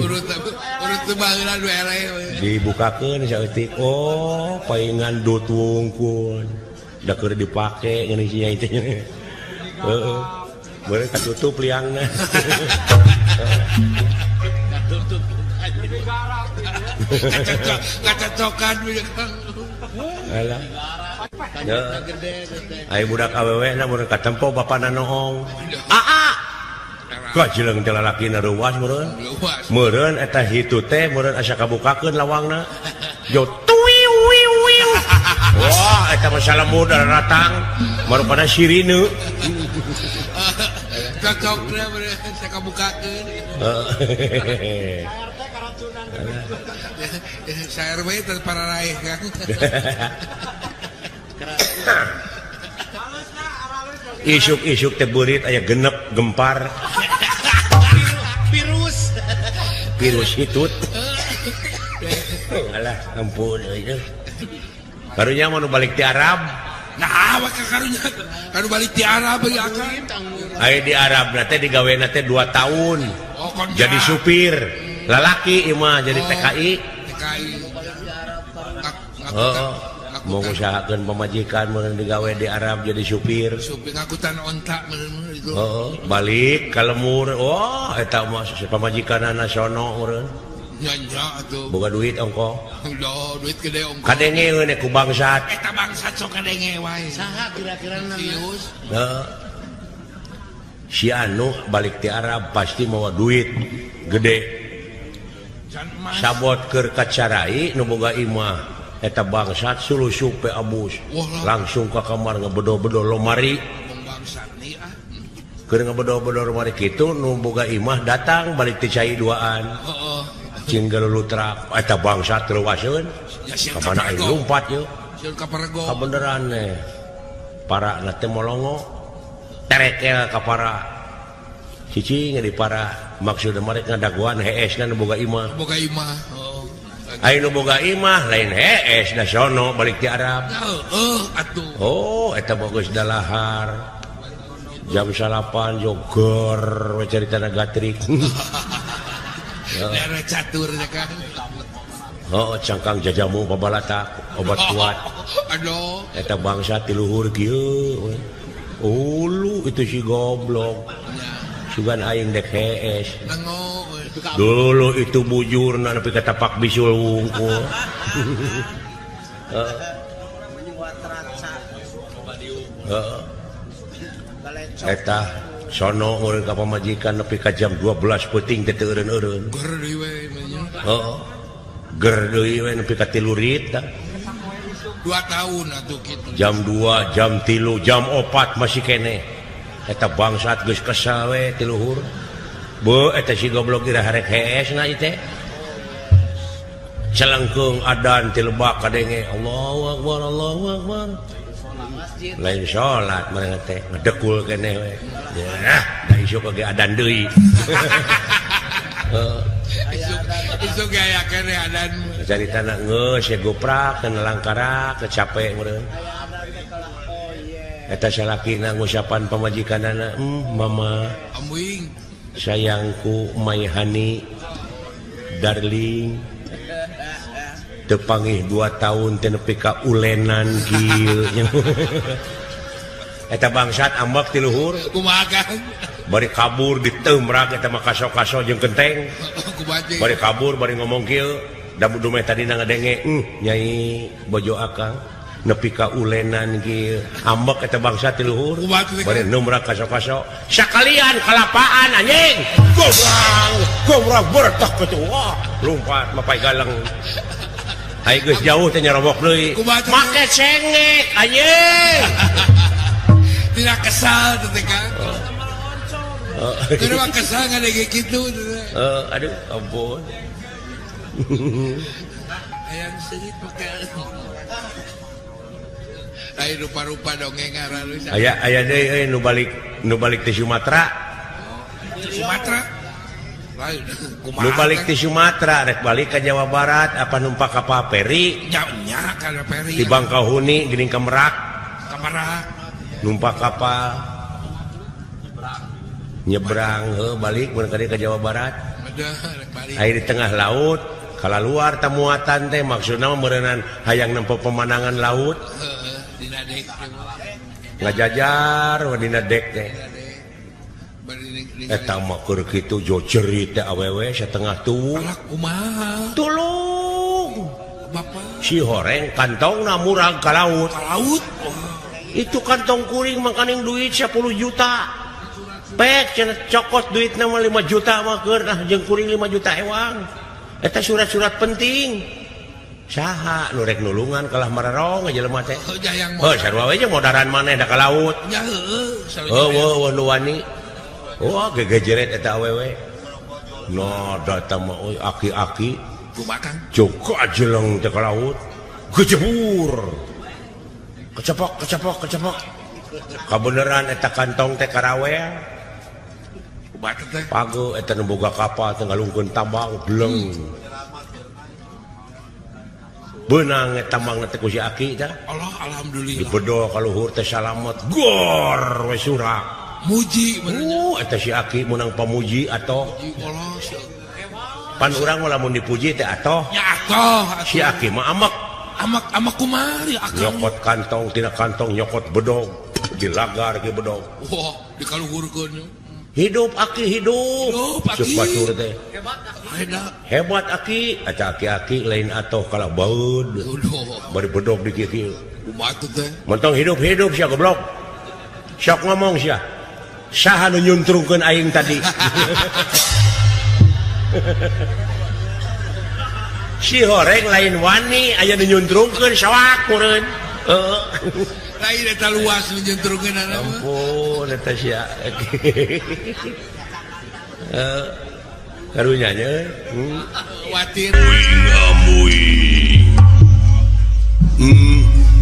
Speaker 2: Urut urut teu baheula du eleh.
Speaker 1: Dibukakeun saeutik. Oh, paingan dut wungkul. Da keur dipake ngeuni sia itu. Heeh. Beureuh katutup liangna.
Speaker 2: Katutup. Kacocokan
Speaker 1: alah. Ai budak awewe na mun katempo bapana nohong. Aa. Kajeleng teh lalakina reuwas meureun. Meureun eta hitu teh meureun asa kabukakeun lawangna. Jo tuiu wiu wiu. Wah, eta mah salemur datang marupana sirine.
Speaker 2: Cocokna meureun asa kabukakeun.
Speaker 1: Heeh.
Speaker 2: Saya RW teh pararaeh Kang.
Speaker 1: Isuk-isuk teh beurit aya genep gempar.
Speaker 2: Virus.
Speaker 1: Virus hitut. Alah, ampun euy. Karunya mah nu balik ti Arab.
Speaker 2: Nah, awak karunya kanu balik ti Arab ya Kang.
Speaker 1: Aya di Arab na teh digawena teh 2 tahun.
Speaker 2: Oh,
Speaker 1: jadi supir. Lalaki ieu mah jadi TKI.
Speaker 2: TKI.
Speaker 1: Heeh. Mau ngusahakeun pamajikan meureun digawe di Arab jadi supir.
Speaker 2: Supir ngakutan onta meureun itu.
Speaker 1: Heeh, balik ka lemur. Wah, eta mah pamajikanana sono meureun.
Speaker 2: Nya nya atuh.
Speaker 1: Boga duit ongko.
Speaker 2: Duh, duit gede ongko.
Speaker 1: Kadenge we ku bangsat.
Speaker 2: Eta bangsat sok kadenge wae.
Speaker 3: Saha kira-kira
Speaker 2: Sius?
Speaker 1: Heeh. Si anu balik ti Arab pasti mawa duit gede. Sabot keur kacarai nu boga imah. Eta bangsat sulusup pe abus. Langsung ka kamar ngebedo-bedo lomari. Keur ngebedo-bedo lomari kitu nu boga imah datang balik ti cai duaan.
Speaker 2: Heeh.
Speaker 1: Cing galulutrak eta bangsat reuwaseun. Ka mana aing lumpat yeuh.
Speaker 2: Sieun ka parego.
Speaker 1: Kabeneran eh. Para na teh molongo. Terekel ka para. Cicing di para maksudna mah rek ngadaguan heesna nu boga imah.
Speaker 2: Boga imah. Heeh.
Speaker 1: Ai nu boga imah lain hees da sono balik ti Arab.
Speaker 2: Heeh atuh.
Speaker 1: Oh, eta mah geus dalahar. Jam 9 jogor we caritana gatrik.
Speaker 2: Daerah catur ya kan.
Speaker 1: Oh, cangkang jajamu babalatak obat kuat.
Speaker 2: Aduh.
Speaker 1: Eta bangsa ti luhur kieu. Ulu itu si goblok. Sugan aing dek hees. Dulu itu bujurna nepi ka tapak bisul wungkul. Eta sono urang ka pamajikan nepi ka jam 12 peuting teh teu eureun-eureun.
Speaker 2: Ger deui we nya.
Speaker 1: Heeh. Ger deui we nepi ka 3 rit tah.
Speaker 2: 2 tahun atuh kitu.
Speaker 1: Jam 2, jam 3, jam 4 masih keneh. Eta bangsat geus kesal we ti luhur. Beuh eta si goblok ira harek hees na ieu teh. Celengkeung adan ti lebak kadenge Allahu akbar Allahu akbar. Lain salat manehna teh ngedekul keneh we. Ya, da isuk ge adan deui. Heeh.
Speaker 2: Isuk ge aya keneh adan.
Speaker 1: Caritana geus ye goprak kana langkarak capek meureun. Eta salakina ngusapan pamajikanana, mama.
Speaker 2: Ambuing.
Speaker 1: Sayangku my honey darling. Teu pangih 2 tahun teh nepi ka ulenan kieu. Eta bangsat ambek ti luhur.
Speaker 2: Kumaha Kang?
Speaker 1: Bari kabur diteumrak eta mah kaso-kaso jeung kenteng. Bari kabur bari ngomong kieu, da dumeh tadina ngadenge, nyai bojo akang nepi ka ulenan kieu. Ambek eta bangsa ti luhur. Bari neumrak kaso-kaso. Sakalian kalapaan anjing. Gobrang, gobrang bertak kitu. Wah, lompat mapai galeng. Ai geus jauh teh nyarobok deui. Make cengek anjing.
Speaker 2: Tidak kesal teh Kang. Tidak kesal ngadege kitu.
Speaker 1: Aduh ampun.
Speaker 2: Hayang seungit make. Lain rupa-rupa dongeng aralus.
Speaker 1: Aya aya deui euy nu balik ti Sumatera.
Speaker 2: Sumatera.
Speaker 1: Nu balik ti Sumatera rek balik ka Jawa Barat apa numpak kapal peri?
Speaker 2: Nya ka peri.
Speaker 1: Di Bangkahuni geuning ka Merak.
Speaker 2: Ka Merak.
Speaker 1: Numpak kapal. Nyebrang heuh balik mun ka Jawa Barat. Aya di tengah laut, kalaluar tamuatan teh maksudna meureunnan hayang nempo pemandangan laut.
Speaker 2: Heeh, dina dek.
Speaker 1: Ngajajar we dina dek teh. Eta mah keur kitu jo jerit teh awewe satengah tuwuh.
Speaker 2: Alah kumaha?
Speaker 1: Tulung.
Speaker 2: Bapak.
Speaker 1: Si horeng kantongna murag ka laut.
Speaker 2: Ka laut.
Speaker 1: Itu kantong kuring mangkaning duit 10 juta. Pek cenah cokot duitna mah 5 juta mah keur nah jeung kuring 5 juta ewang. Eta surat-surat penting. Saha nu rek nulungan kalah mararong jelema teh. Heuh sarua we jeung modaran maneh da ka laut.
Speaker 2: Nya heueuh sarua.
Speaker 1: Heueuh nu wani. Wah gegejeret eta awewe. Nah datang mah euy aki-aki.
Speaker 2: Kumaha Kang?
Speaker 1: Joko ajeleng teh ka laut. Gejebur. Kecepok kecepok kecepok. Kabeneran eta kantong teh karawel.
Speaker 2: Kumaha teh?
Speaker 1: Pago eta nu boga kapal teh ngalungkeun tambang bleng. Beunang eta tambang teh ku si aki teh.
Speaker 2: Allah alhamdulillah.
Speaker 1: Dibedol ka luhur teh salamet. Gor we surak.
Speaker 2: Muji
Speaker 1: eta si aki menang pamuji atoh. Pan urang mah lamun dipuji teh atoh.
Speaker 2: Ya atoh.
Speaker 1: Si aki mah amek.
Speaker 2: Amek amek kumaha akang.
Speaker 1: Nyokot kantong tina kantong nyokot bedog dilagar ge bedog.
Speaker 2: Wah, dikaluhurkeun.
Speaker 1: Hidup aki hidup.
Speaker 2: Hidup aki.
Speaker 1: Ceuk batur teh.
Speaker 2: Hebat.
Speaker 1: Hebat aki, eta aki-aki lain atoh kalah baeud. Bari bedog di kieu-kieu.
Speaker 2: Kumaha teh?
Speaker 1: Mentong hidup-hidup sia goblok. Sok ngomong sia. Saha nu nyuntrungkeun aing tadi. Si horeng lain wani aya nu nyuntrungkeun sawak meureun. Heeh.
Speaker 2: Lain eta luas nu nyuntrungkeun mah.
Speaker 1: Ampun eta sia. Heeh. Karunya nya.
Speaker 2: Watir.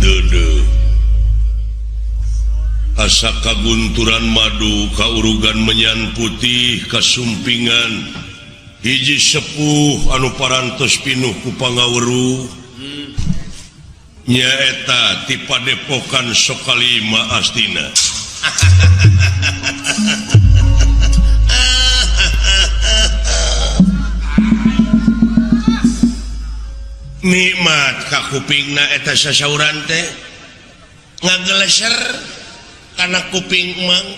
Speaker 3: Deudeuh. Asa kagunturan madu kaurugan menyan putih kasumpingan hiji sepuh anu parantos pinuh ku pangaweruh nyaeta ti padepokan Sokalima Astina.
Speaker 1: Nikmat ka kupingna eta sasauran teh ngageleser kana kuping Mang.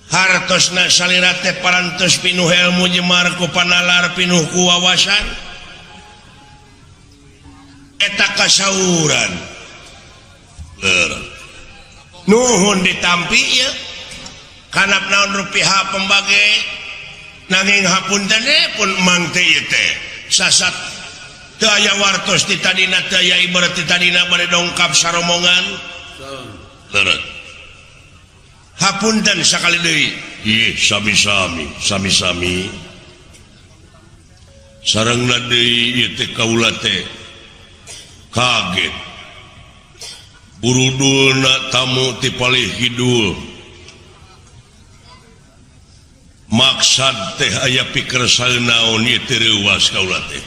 Speaker 1: Hartosna salira teh parantos pinuh ilmu jemar ku panalar pinuh ku wawasan. Eta kasauran. Nuhun ditampi ieu. Kanap naon rupiah pembage nanging hapunten pun Mang teh ieu teh sasat teu aya wartos ti tadina teu aya ibarat ti tadina bade dongkap saromongan. Leres. Hapunten sakali deui. Ih, sami-sami, sami-sami. Sarengna deui ieu teh kaula teh kaget. Burudulna tamu ti palih kidul. Maksad teh aya pikersa naon ieu teh reuwas kaula teh.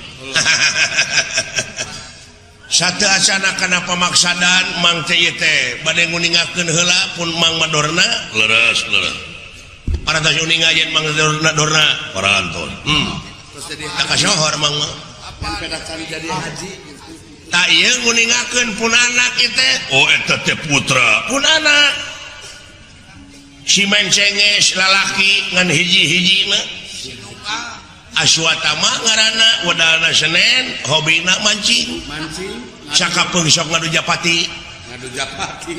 Speaker 1: Satu acana kana pamaksadan Mang teh ieu teh bade nguningakeun heula pun Mang Madorna. Leres leres. Parantos uninga yen Mang Madorna dorna parantos. Tak kasohor Mang mah.
Speaker 3: Jadi haji.
Speaker 1: Tak ieu nguningakeun pun anak ieu teh. Oh eta teh putra. Pun anak. Si mencenges lalaki ngan hiji-hijina. Aswatama ngaranna wedalna Senen, hobina mancing.
Speaker 3: Mancing.
Speaker 1: Sakapeung sok ngadu japati.
Speaker 3: Ngadu japati.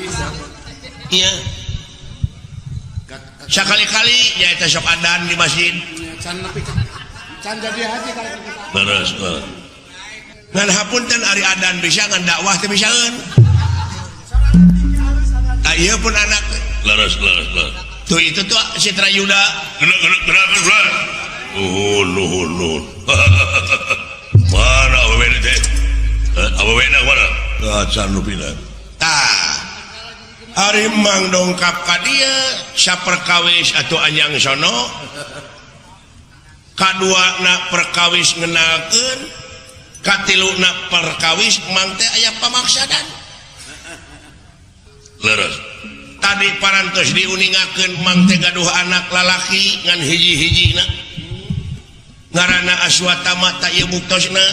Speaker 1: Iya. Sakali-kali nyaeta sok adan di masjid.
Speaker 3: Can nepi can jadi haji kalau
Speaker 1: leres. Ngan hapunten ari adan bisa ngan dakwah teh bisaeun. Ah ieu pun anak leres leres leres. Tuh itu tuh Citra Yuda. Gerak gerak. Nuhun nuhun nuhun. Mana awewe teh? Awewe na mana? Acan rupina. Tah. Ari Mang dongkap ka dieu saperkawis atuh anjang sono. Kadua na perkawis ngenalkeun, katilu na perkawis Mang teh aya pamaksadan. Leres. Tadi parantos diuningakeun Mang teh gaduh anak lalaki ngan hiji-hijina. Ngaranna Aswatama ta ieu buktosna.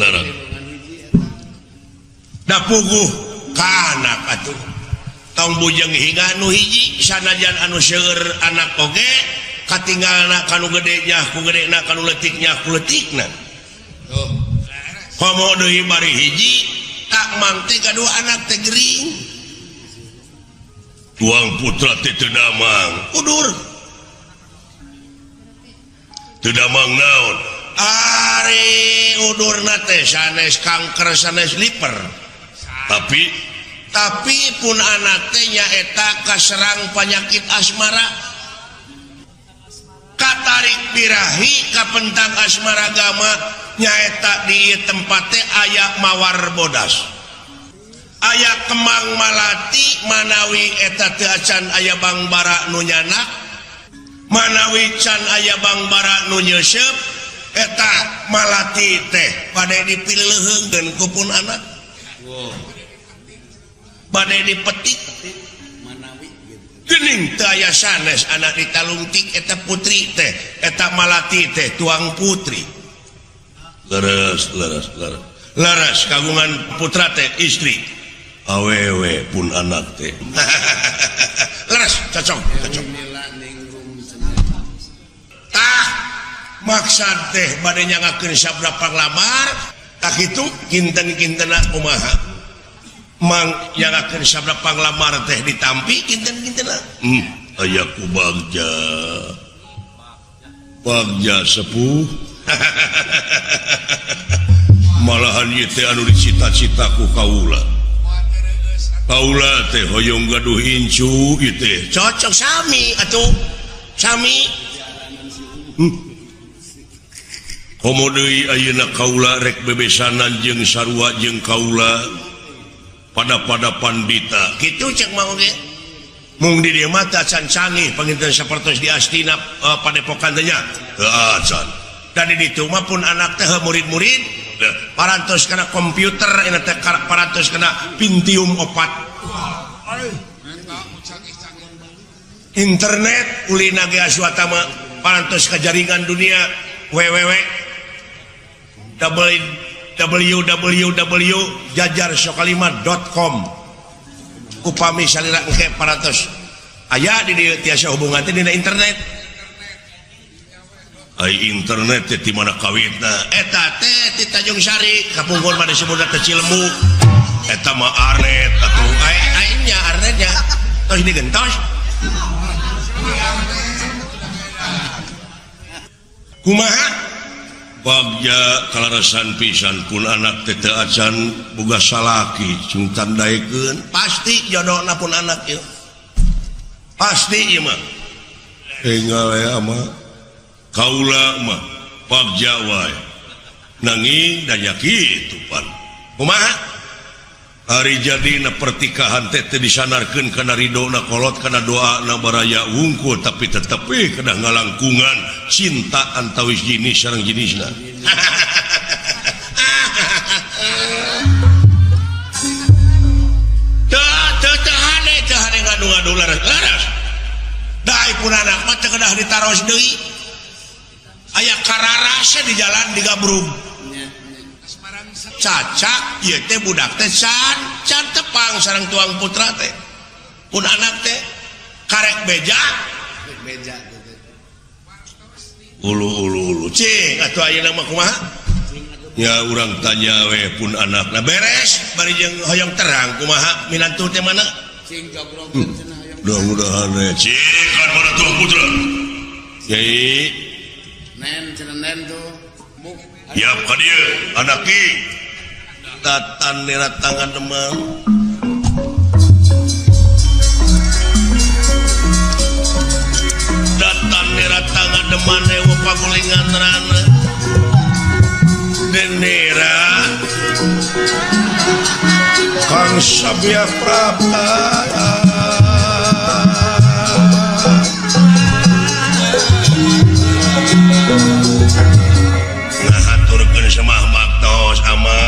Speaker 1: Leres. Da puguh ka anak atuh. Tong bujeng hingga anu hiji sanajan anu seueur anak oge katinggalna kanu gede nyah ku gedena kanu leutik nyah ku leutikna. Komo deui bari hiji tak Mang teh gaduh anak teh gering. Tuang putra teh teu damang. Udur. Teu damang naon? Ari udurna teh sanes kanker sanes liver. Tapi pun anak teh nyaeta kaserang penyakit asmara. Katarik birahi kapentang asmara gama nyaeta di ieu tempat teh aya mawar bodas. Aya kemang malati manawi eta teu acan aya bangbara nu nyanak, manawi can aya bangbara nu nyeuseup, eta malati teh bade dipileuheungkeun ku pun anak. Bade dipetik geuning teu aya sanes anak ditalungtik eta putri teh, eta malati teh tuang putri. Leres leres leres. Leres kagungan putra teh istri. Awewe pun anak teh. Leres cocok cocok. Tah maksad teh bade nyangakeun sabda panglamar tak kitu kinten-kintena kumaha. Mang nyangakeun sabda panglamar teh ditampi kinten-kintena. Aya ku bagja. Bagja sepuh. Malahan ieu teh anu dicita-cita ku kaula. Kaula teh hoyong gaduh incu ieu teh. Cocok sami atuh. Sami. Komo deui ayeuna kaula rek bebesanan jeung sarua jeung kaula pada-pada pandita. Kitu cek mah oge. Mung di dieu mah teh acan canggih panginten sapertos di Astina padepokan teh nya. Heuh acan. Da di ditu mah pun anak teh murid-murid parantos kana komputer eta teh parantos kana Pentium 4. Internet ulina ge Aswatama parantos ka jaringan dunia www. www.jajarsokalima.com upami salira engke parantos aya di dieu tiasa hubungan teh dina internet. Ai internet teh di mana kawitna eta teh di Tanjung Sari kapungkur mah disebutna teh Cilembu eta mah arnet atuh ai ai nya arnetnya tos digentos kumaha bagja kalarasan pisan pun anak teh teu acan boga salaki cung tandaekeun pasti jodona pun anak ieu pasti ieu mah enggal ya mah kaula mah bagja wae nanging da nya kitu pan kumaha hari jadina pertikahan teh teu disanarkeun kana ridona kolot kana doana baraya wungkul tapi tetep kedah ngalangkungan cinta antawis jenis sareng jenisna. Teu teu teu hade teu hade ngadu-ngadu laras-laras. Da pun anak mah teu kedah ditaros deui. Aya kararasa di jalan digabrug. Cacak ieu teh budak teh can can tepang sareng tuang putra teh pun anak teh karek beja beja ulu ulu ulu cing atuh ayeuna mah kumaha ya urang tanya we pun anakna beres bari jeung hoyong terang kumaha minantu teh mana
Speaker 3: cing jogrogkeun cenah hoyong
Speaker 1: mudah-mudahan we cing kan mana tuang putra yai
Speaker 3: nen cenah nen tuh
Speaker 1: yap ka dieu anak ki tatan nera tangan demang datan nera tangan deman ewa pagulingan rana dendera Kang Sabya Prapta ngahaturkeun semah baktos ama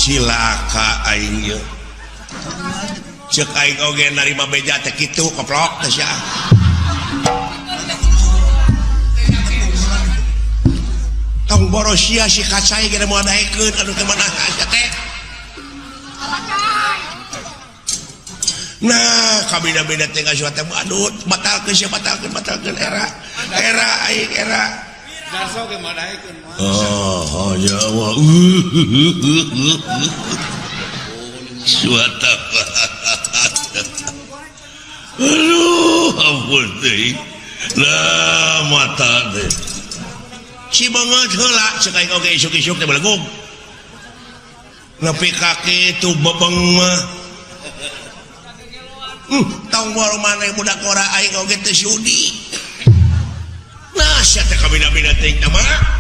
Speaker 1: Cilaka aing ieu. Ceuk aing oge narima beja teh kitu koplok teh sia. Tong boros sia si kacai ge moal daekeun anu teh mana sia teh. Nah, kabina-bina teh ngasuh teh aduh batalkeun sia batalkeun batalkeun era. Era aing era.
Speaker 3: Darso ge moal daekeun mah.
Speaker 1: Oh, ya Allah. Suata. Aduh, ampun teh. Lah mata teh. Si banget heula cek aing oge isuk-isuk teh belegug. Nepi ka kitu bebeng mah. Tong boro maneh budak ora aing oge teu sudi. Nah, sia teh kabina-bina teh mah.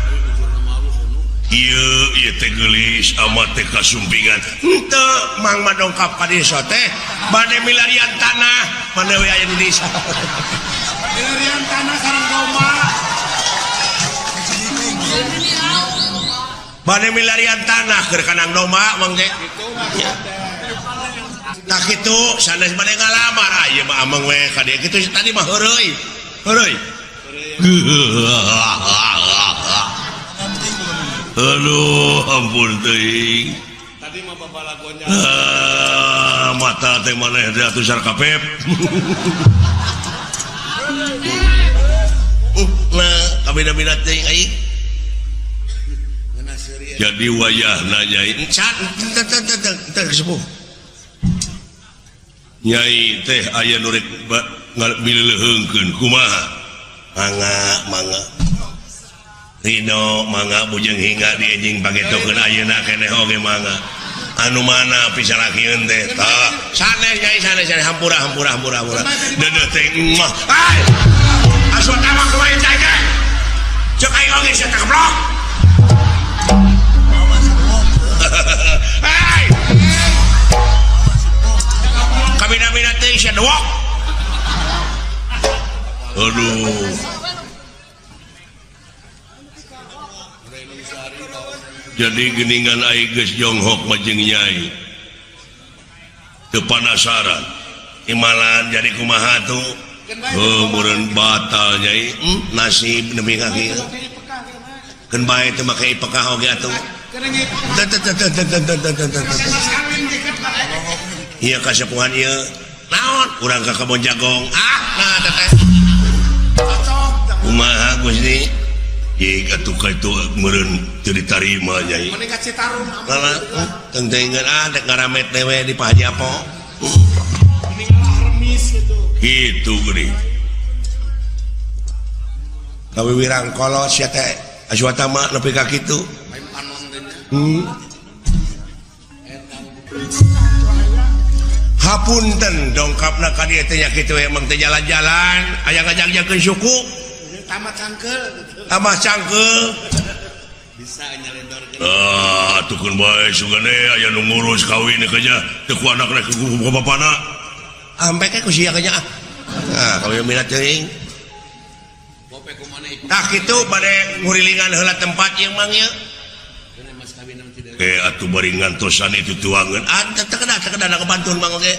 Speaker 1: Ieu ieu teh geulis amat teh kasumpingan. Henteu mang mah dongkap ka desa teh bade milarian tanah, mane we aya di desa.
Speaker 2: Milarian tanah sareng domba.
Speaker 1: Bade milarian tanah keur kanang domba mang teh.
Speaker 2: Kitu maksudna.
Speaker 1: Tah kitu sanes bade ngalamar ah ieu mah ameng we ka dieu kitu tadi mah heureuy. Heureuy. Aduh, ampun teuing.
Speaker 3: Tadi mah babalagonya.
Speaker 1: Mata teh maneh teh atuh sarkapep. Nah, kabina-bina teuing aing. Jadi wayahna nyai encan teu teu teu teu sepuh. Nyai teh aya nu rek mileuleheungkeun kumaha? Mangga, mangga. Ridho mangga bujeng hingga di anjing pagetokeun ayeuna keneh oge mangga. Anu mana pisalakieun teh? Tah, sanes nyai sanes sanes hampura hampura hampura hampura. Deudeuh teh mah. Ai! Asup tawak kumaha teh teh? Ceuk aing oge sia teh goblok. Hei! Kabina-bina teh sia dewok. Aduh. Jadi geningan ai geus jonghok mah jeung nyai. Teu panasaran. Imalan jadi kumaha tuh? Heuh meureun batal nyai. Nasib nepi ka kieu. Keun bae teu make ipekah oge atuh. Ieu kasepuhan ieu. Naon? Urang ka kebon jagong. Ah, nah teteh. Kumaha Gusti? Jig atuh ka itu meureun teu ditarima nyai.
Speaker 3: Mending ka Citarum.
Speaker 1: Malah tengtengeun ah dek ngaramet dewe di Pak Haji Apo.
Speaker 3: Mending ngalah remis gitu.
Speaker 1: Kitu geuning. Kawiwirang kolot sia teh Aswatama nepi ka kitu.
Speaker 3: Lain panon teh nya.
Speaker 1: Hapunten dongkapna ka dieu teh nya kitu we emang teh jalan-jalan aya ngajak-jakeun suku.
Speaker 3: Tambah cangkeul gitu.
Speaker 1: Tambah cangkeul.
Speaker 3: Bisa nyelendorkeun.
Speaker 1: Ah, atuh keun bae sugane aya nu ngurus kawin teh nya teu ku anakna ku bapana. Ampe ke ku sia nya. Ah, kawin minat teuing. Tah kitu bade ngurilingan heula tempat ieu mang ieu. Atuh bari ngantosan itu tuangeun. Ah, teu kedah na kebantun mang oge.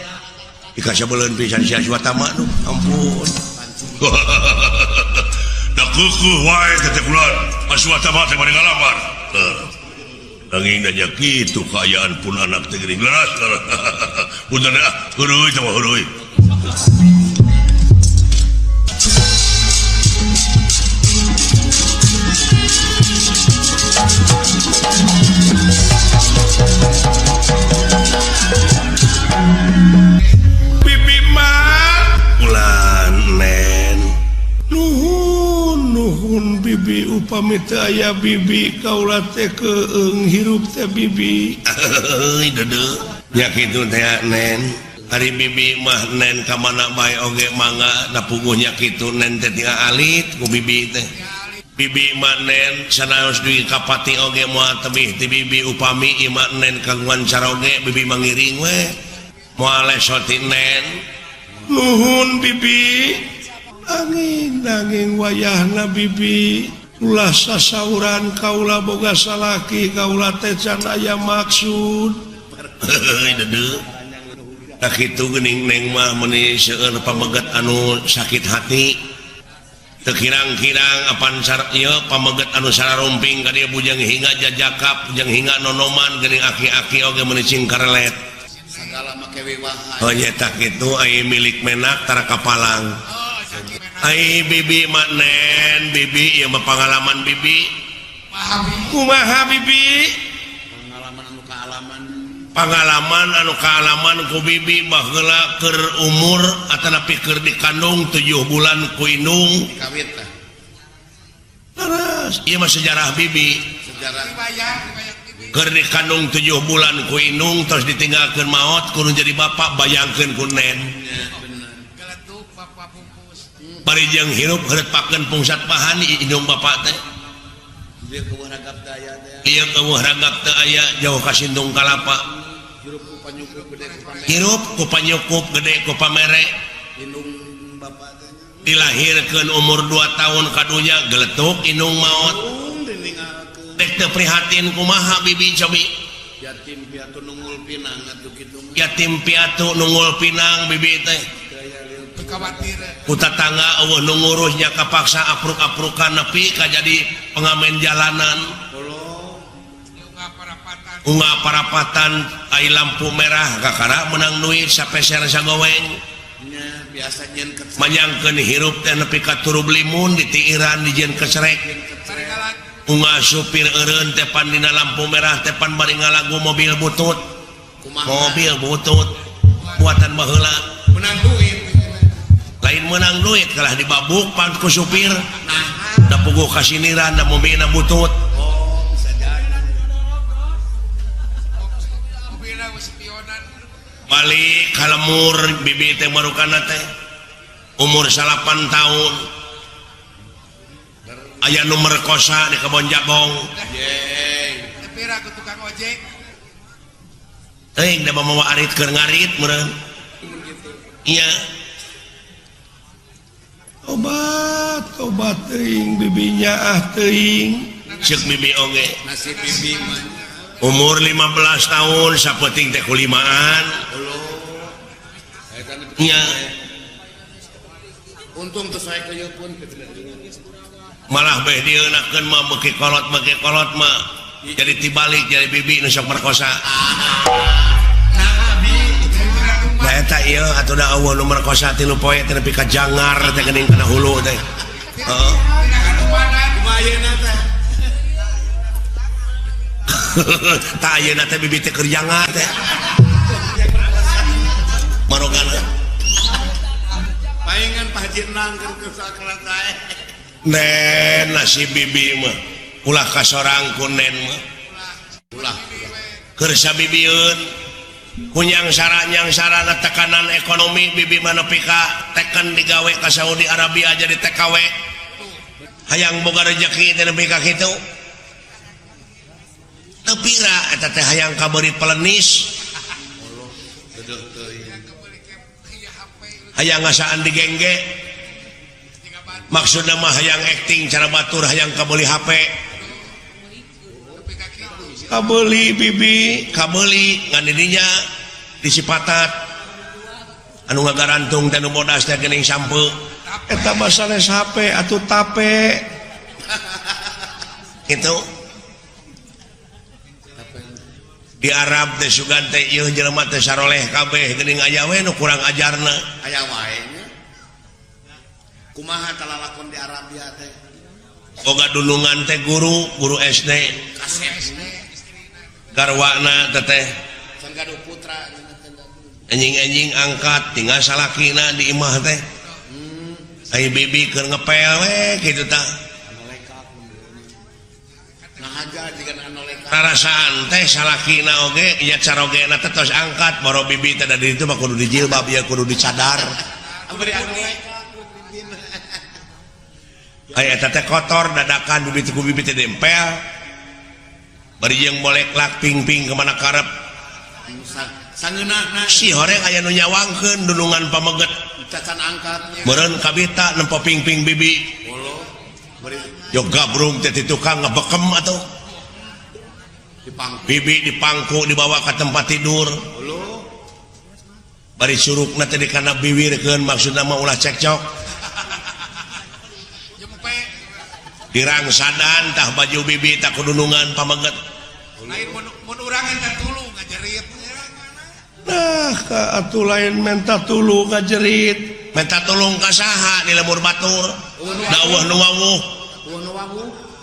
Speaker 1: Dikasabeuleun pisan si Aswatama nu. Ampun. Da keukeeh wae teh kula Aswatama teh bari ngalamar. Nanging da nya kitu kaayaan pun anak teh geuning leras. Punten ah, heuruy teh mah heuruy. Bibi mah ulan nen nuhun nuhun bibi upami teu aya bibi kaula teh keung hirup teh bibi. Euy deudeuh nya kitu teh nen. Ari bibi mah nen ka mana bae oge mangga da puguhnya kitu nen teh tinggal alit ku bibi teh. Bibi mah nen sanaos dugi ka pati oge moal tebih ti bibi upami ieu mah nen kagungan caroge bibi mangiring we. Moal lesot ti nen. Nuhun bibi. Angin nanging wayahna bibi ulah sasauran kaula boga salaki kaula teh can aya maksud. Heuy deudeuh. Tah kitu geuning neng mah meuni seueur pameget anu sakit hati. Teu kirang-kirang apan ieu pameget anu sararumping ka dieu bujang hingga jajakap bujang hingga nonoman geuning aki-aki oge meuni cing karelet.
Speaker 3: Sagala make wiwahan.
Speaker 1: Oh nya tah kitu ai milik menak tara kapalang. Ai bibi mah nen bibi ieu mah pangalaman bibi. Kumaha bibi?
Speaker 3: Pangalaman anu kaalaman.
Speaker 1: Pangalaman anu kaalaman ku bibi baheula keur umur atanapi keur dikandung 7 bulan ku indung.
Speaker 3: Dikawit tah.
Speaker 1: Leres, ieu mah sejarah bibi.
Speaker 3: Sejarah.
Speaker 1: Keur dikandung 7 bulan ku indung terus ditinggalkeun maot kudu jadi bapak bayangkeun ku nen. Bari jeung hirup heureutpakeun pungsat pahan indung bapak teh.
Speaker 3: Ieu keueuh ragap teu aya teh.
Speaker 1: Ieu keueuh ragap teu aya jauh ka sindung kalapa.
Speaker 3: Hirup ku panyukup gede ku pamere.
Speaker 1: Hirup ku panyukup gede ku pamere.
Speaker 3: Indung bapak teh.
Speaker 1: Dilahirkeun umur 2 tahun kadunya geletuk indung maot. Dek teu prihatin kumaha bibi cobi.
Speaker 3: Yatim piatu nungul pinang atuh kitu mah.
Speaker 1: Yatim piatu nungul pinang bibi teh. Ku tatangga eueuh nu ngurusnya kapaksa apruk-aprukan nepi ka jadi pengamen jalanan. Unga parapatan ai lampu merah kakara menang duit sapeser sagoweng. Manyangkeun hirup teh nepi ka turub limun ditiiran dijieun kecerek. Unga supir eureun teh pan dina lampu merah teh pan bari ngalagu mobil butut. Mobil butut buatan baheula.
Speaker 2: Menang duit.
Speaker 1: Lain menang duit kalah dibabuk pan ku supir. Da puguh kasiniran da mobilna butut.
Speaker 3: Oh, bisa jadi.
Speaker 1: Balik ka lemur bibi teh marukana teh. Umur 8 tahun. Aya nu merkosa di kebon jagong.
Speaker 3: Yeay.
Speaker 2: Tepira ku tukang ojek.
Speaker 1: Teuing da mawa arit keur ngarit meureun. Iya. Obat obat teuing bibinya ah teuing ceuk bibi oge
Speaker 3: nasib bibi mah
Speaker 1: umur 15 tahun sapenting teh kulimaan nya
Speaker 3: untung teu sae pun
Speaker 1: malah beh dieunakeun mah beuki kolot mah jadi tibalik jadi bibi nu sok merkosa. Nah eta ieu atuh da eueuh nu merkosa 3 poe teh nepi ka jangar teh geuning kana hulu teh. Heeh. Tah ayeuna teh bibi teh keur jangar teh. Marogana.
Speaker 3: Paingan Pak Haji Nang keur sakelat sae.
Speaker 1: Nen nasib bibi mah ulah kasorang ku nen mah.
Speaker 3: Ulah.
Speaker 1: Keur sabibieun kunyang sarana tekanan ekonomi bibi mah nepi ka teken digawe ka Saudi Arabia jadi TKW. Hayang boga rejeki teh nepi ka kitu. Teu pira eta teh hayang kabeuri pelenis. Hayang ngasaan digengge. Maksudna mah hayang acting cara batur hayang kabeuli HP. Kabeuli bibi, kabeuli ngan didinya disipatat. Anu ngagarantung teh nu bodas teh geuning sampeu. Eta mah sanes HP atuh tape. Kitu. Di Arab teh sugan teh ieu jelema teh saroleh kabeh geuning aya we nu kurang ajarna.
Speaker 3: Aya wae nya. Kumaha talalakon di Arabia teh?
Speaker 1: Boga dunungan teh guru, guru SD.
Speaker 3: Kasep.
Speaker 1: Garwana teh
Speaker 3: can gaduh putra
Speaker 1: anjing-anjing angkat tinggal salakina di imah teh. Ai bibi keur ngepel we kitu tah. Rarasaan teh salakina oge nya carogena teh tos angkat boro bibi teh da di ditu mah kudu dijilbab ya kudu dicadar. Ai eta teh kotor dadakan bibi teh ku bibi teh dempel. Bari jeung boleklak ping-ping kemana karep.
Speaker 3: Sangeunahna
Speaker 1: si horeng aya nu nyawangkeun dunungan pameget.
Speaker 3: Cacan angkat.
Speaker 1: Meureun kabita nempo ping-ping bibi. Yo gabrung teh ti tukang ngebekem atuh.
Speaker 3: Dipangku.
Speaker 1: Bibi dipangku dibawa ke tempat tidur. Bari surukna teh dikana biwirkeun maksudna mah ulah cekcok. Dirangsadan tah baju bibi tah kudunungan pameget.
Speaker 2: Lain mun urang enta tulung ngajerit.
Speaker 1: Nah, ka atuh lain menta tulung ngajerit. Menta tulung ka saha di lemur batur. Da eueuh nu wawuh.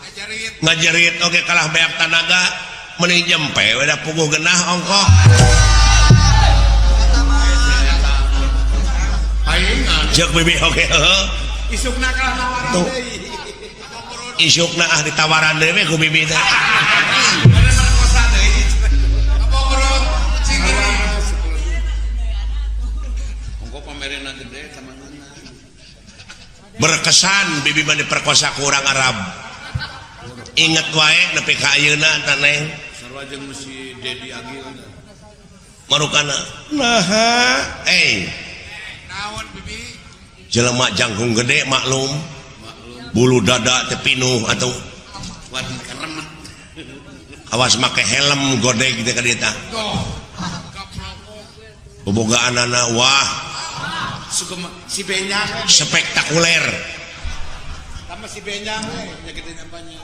Speaker 2: Ngajerit.
Speaker 1: Ngajerit oge kalah beak tanaga mending jempe we da puguh genah ongkoh. Ceuk bibi oge heuh.
Speaker 2: Isukna kalah nawaran deui.
Speaker 1: Isukna ah ditawaran deui we ku bibi teh. Berkesan bibi mah diperkosa ku urang Arab. Inget wae nepi ka ayeuna tah neng.
Speaker 3: Sarua jeung si Dedi Agil.
Speaker 1: Marukana. Naha, eh.
Speaker 2: Naon bibi?
Speaker 1: Jelema jangkung gede maklum. Bulu dada teh pinuh atuh. Awas make helm godeg teh ka dieu tah. Bobogaanana wah.
Speaker 3: Si Benyang
Speaker 1: spektakuler.
Speaker 3: Sama si Benyang we nyakitin apanya.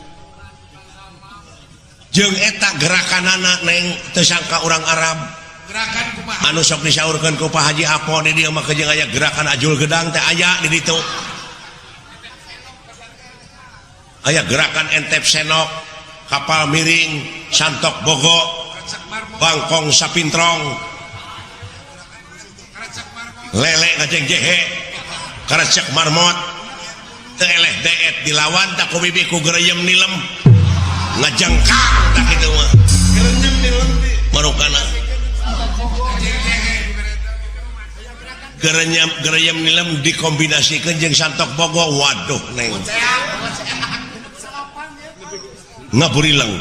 Speaker 1: Jeung eta gerakanana neng teu sangka urang Arab.
Speaker 2: Gerakan kumaha?
Speaker 1: Anu sok disaurkeun ku Pak Haji Apo di dieu mah jeung aya gerakan ajul gedang teh aya di ditu. Aya gerakan entep senok, kapal miring, santok bogo, bangkong sapintrong, lele ngajeng jehe, karecek marmot, teu eleh deet dilawan tak ku bibi ku gereyem nilem, ngajengkang tak kitu mah. Marukana. Gereyem nilem dikombinasikeun jeung santok bogo, waduh neng. Ngaburileng.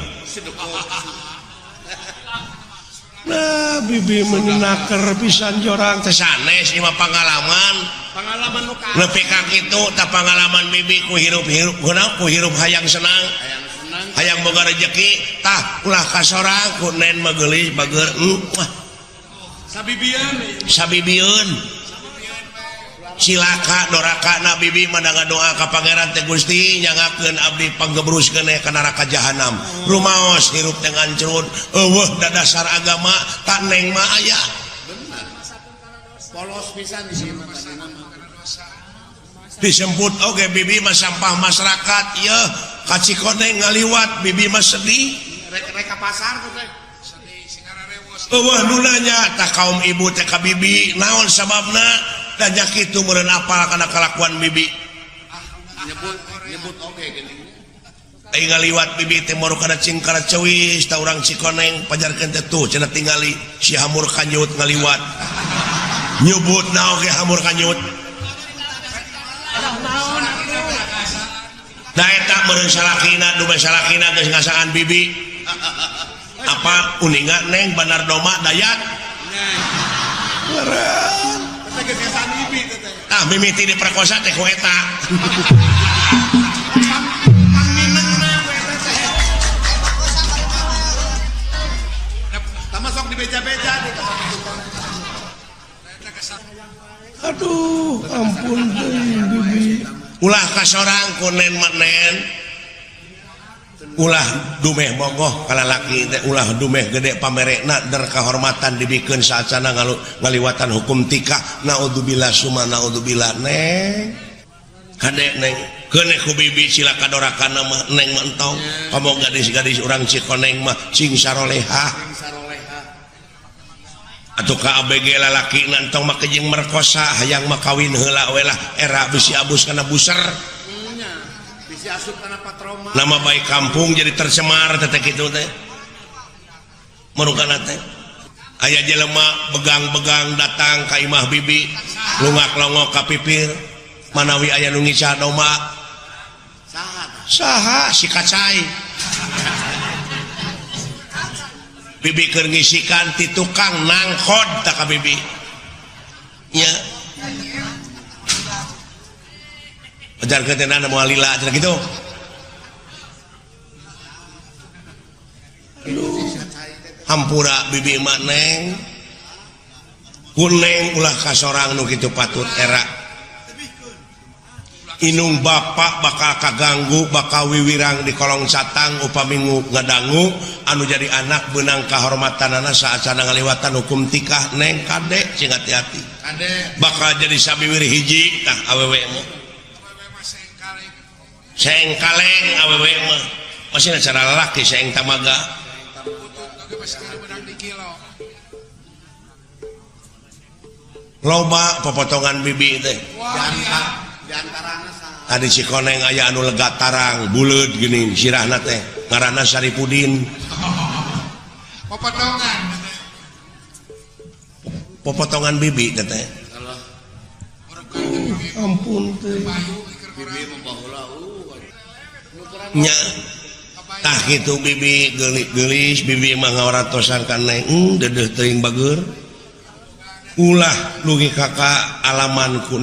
Speaker 1: Nah bibi menaker pisan jorang teh sanes ieu mah pangalaman.
Speaker 3: Pangalaman nu ka.
Speaker 1: Nepi ka kitu tah pangalaman bibi ku hirup-hirup kunaon ku hirup hayang senang.
Speaker 3: Hayang senang.
Speaker 1: Hayang boga rejeki tah ulah kasorang ku nen mah geulis bager. Wah.
Speaker 3: Sabibieun.
Speaker 1: Sabibieun. Cilaka doraka na bibi mah ngadoa ka Pangeran teh Gusti nyangakeun abdi panggebrus keneh ka neraka jahanam. Rumaos hirup teh ngancrut eueuh dadasar agama tak neng mah aya.
Speaker 3: Bener. Polos pisan di sini mah tadina mah.
Speaker 1: Disebut oge bibi mah sampah masyarakat yeuh ka Cikoneng ngaliwat bibi mah sedih.
Speaker 3: Rek ka pasar tuh teh.
Speaker 1: Eueuh nu nanya tah kaum ibu teh ka bibi naon sababna? Dan kitu meureun apal kana kalakuan bibi.
Speaker 3: Nyebut nyebut oge geuning.
Speaker 1: Ai ngaliwat bibi teh moru kana cingkara ceuis ta urang Cikoneng pajarkeun teh tuh cenah tingali si hamur kanyut ngaliwat. Nyebutna oge hamur kanyut. Da eta meureun salakina dume salakina geus ngasaan bibi. Apa uninga neng Bandar Doma Dayat? Meureun. Ah mimiti diperkosa teh ku eta.
Speaker 3: Tama sok dibeja-beja di.
Speaker 1: Aduh, ampun teuing bibi. Ulah ka sorang ku nen mah nen. Ulah dumeh bogoh ka lalaki teh ulah dumeh gede pamerekna der kahormatan dibikeun saacana ngaliwatan hukum tikah naudzubillah summa naudzubillah neng. Hade neng keuneh ku bibi cilaka dorakana mah neng mah entong. Komo gadis-gadis urang Cikoneng mah cing sarolehah. Atuh ka ABG lalaki entong mah jeung merkosa hayang mah kawin heula we lah era bisi abus kana buser. Nama baik kampung jadi tercemar teh kitu teh. Marukana teh aya jelema begang-begang datang ka imah bibi lungak-longok ka pipir manawi aya nu ngica domba. Saha si kacai. Bibi keur ngisikan ti tukang nangkod tah ka bibi. Nya. Ajarkeun teh nana moal lila cenah kitu. Aduh. Hampura bibi mah neng. Kuneng ulah ka sorang nu kitu patut era. Inung bapak bakal kaganggu bakal wiwirang di kolong catang upami ngadangu anu jadi anak beunang kahormatanana saacana ngaliwatan hukum tikah neng kade sing hati-hati. Bakal jadi sabiwir hiji tah awewe mah. Seeng kaleng awewe mah. Masih cara lalaki seeng tamaga. Loba popotongan bibi teh. Tadi Cikoneng aya anu lega tarang buleud geuning sirahna teh ngaranna Saripudin.
Speaker 2: Popotongan.
Speaker 1: Popotongan bibi teh teh. Ampun teh.
Speaker 3: Bibi mah baheula
Speaker 1: nya tah kitu bibi geulis bibi mah ngawaratosan ka neng dedeuh teuing bageur. Ulah dugi ka alaman ku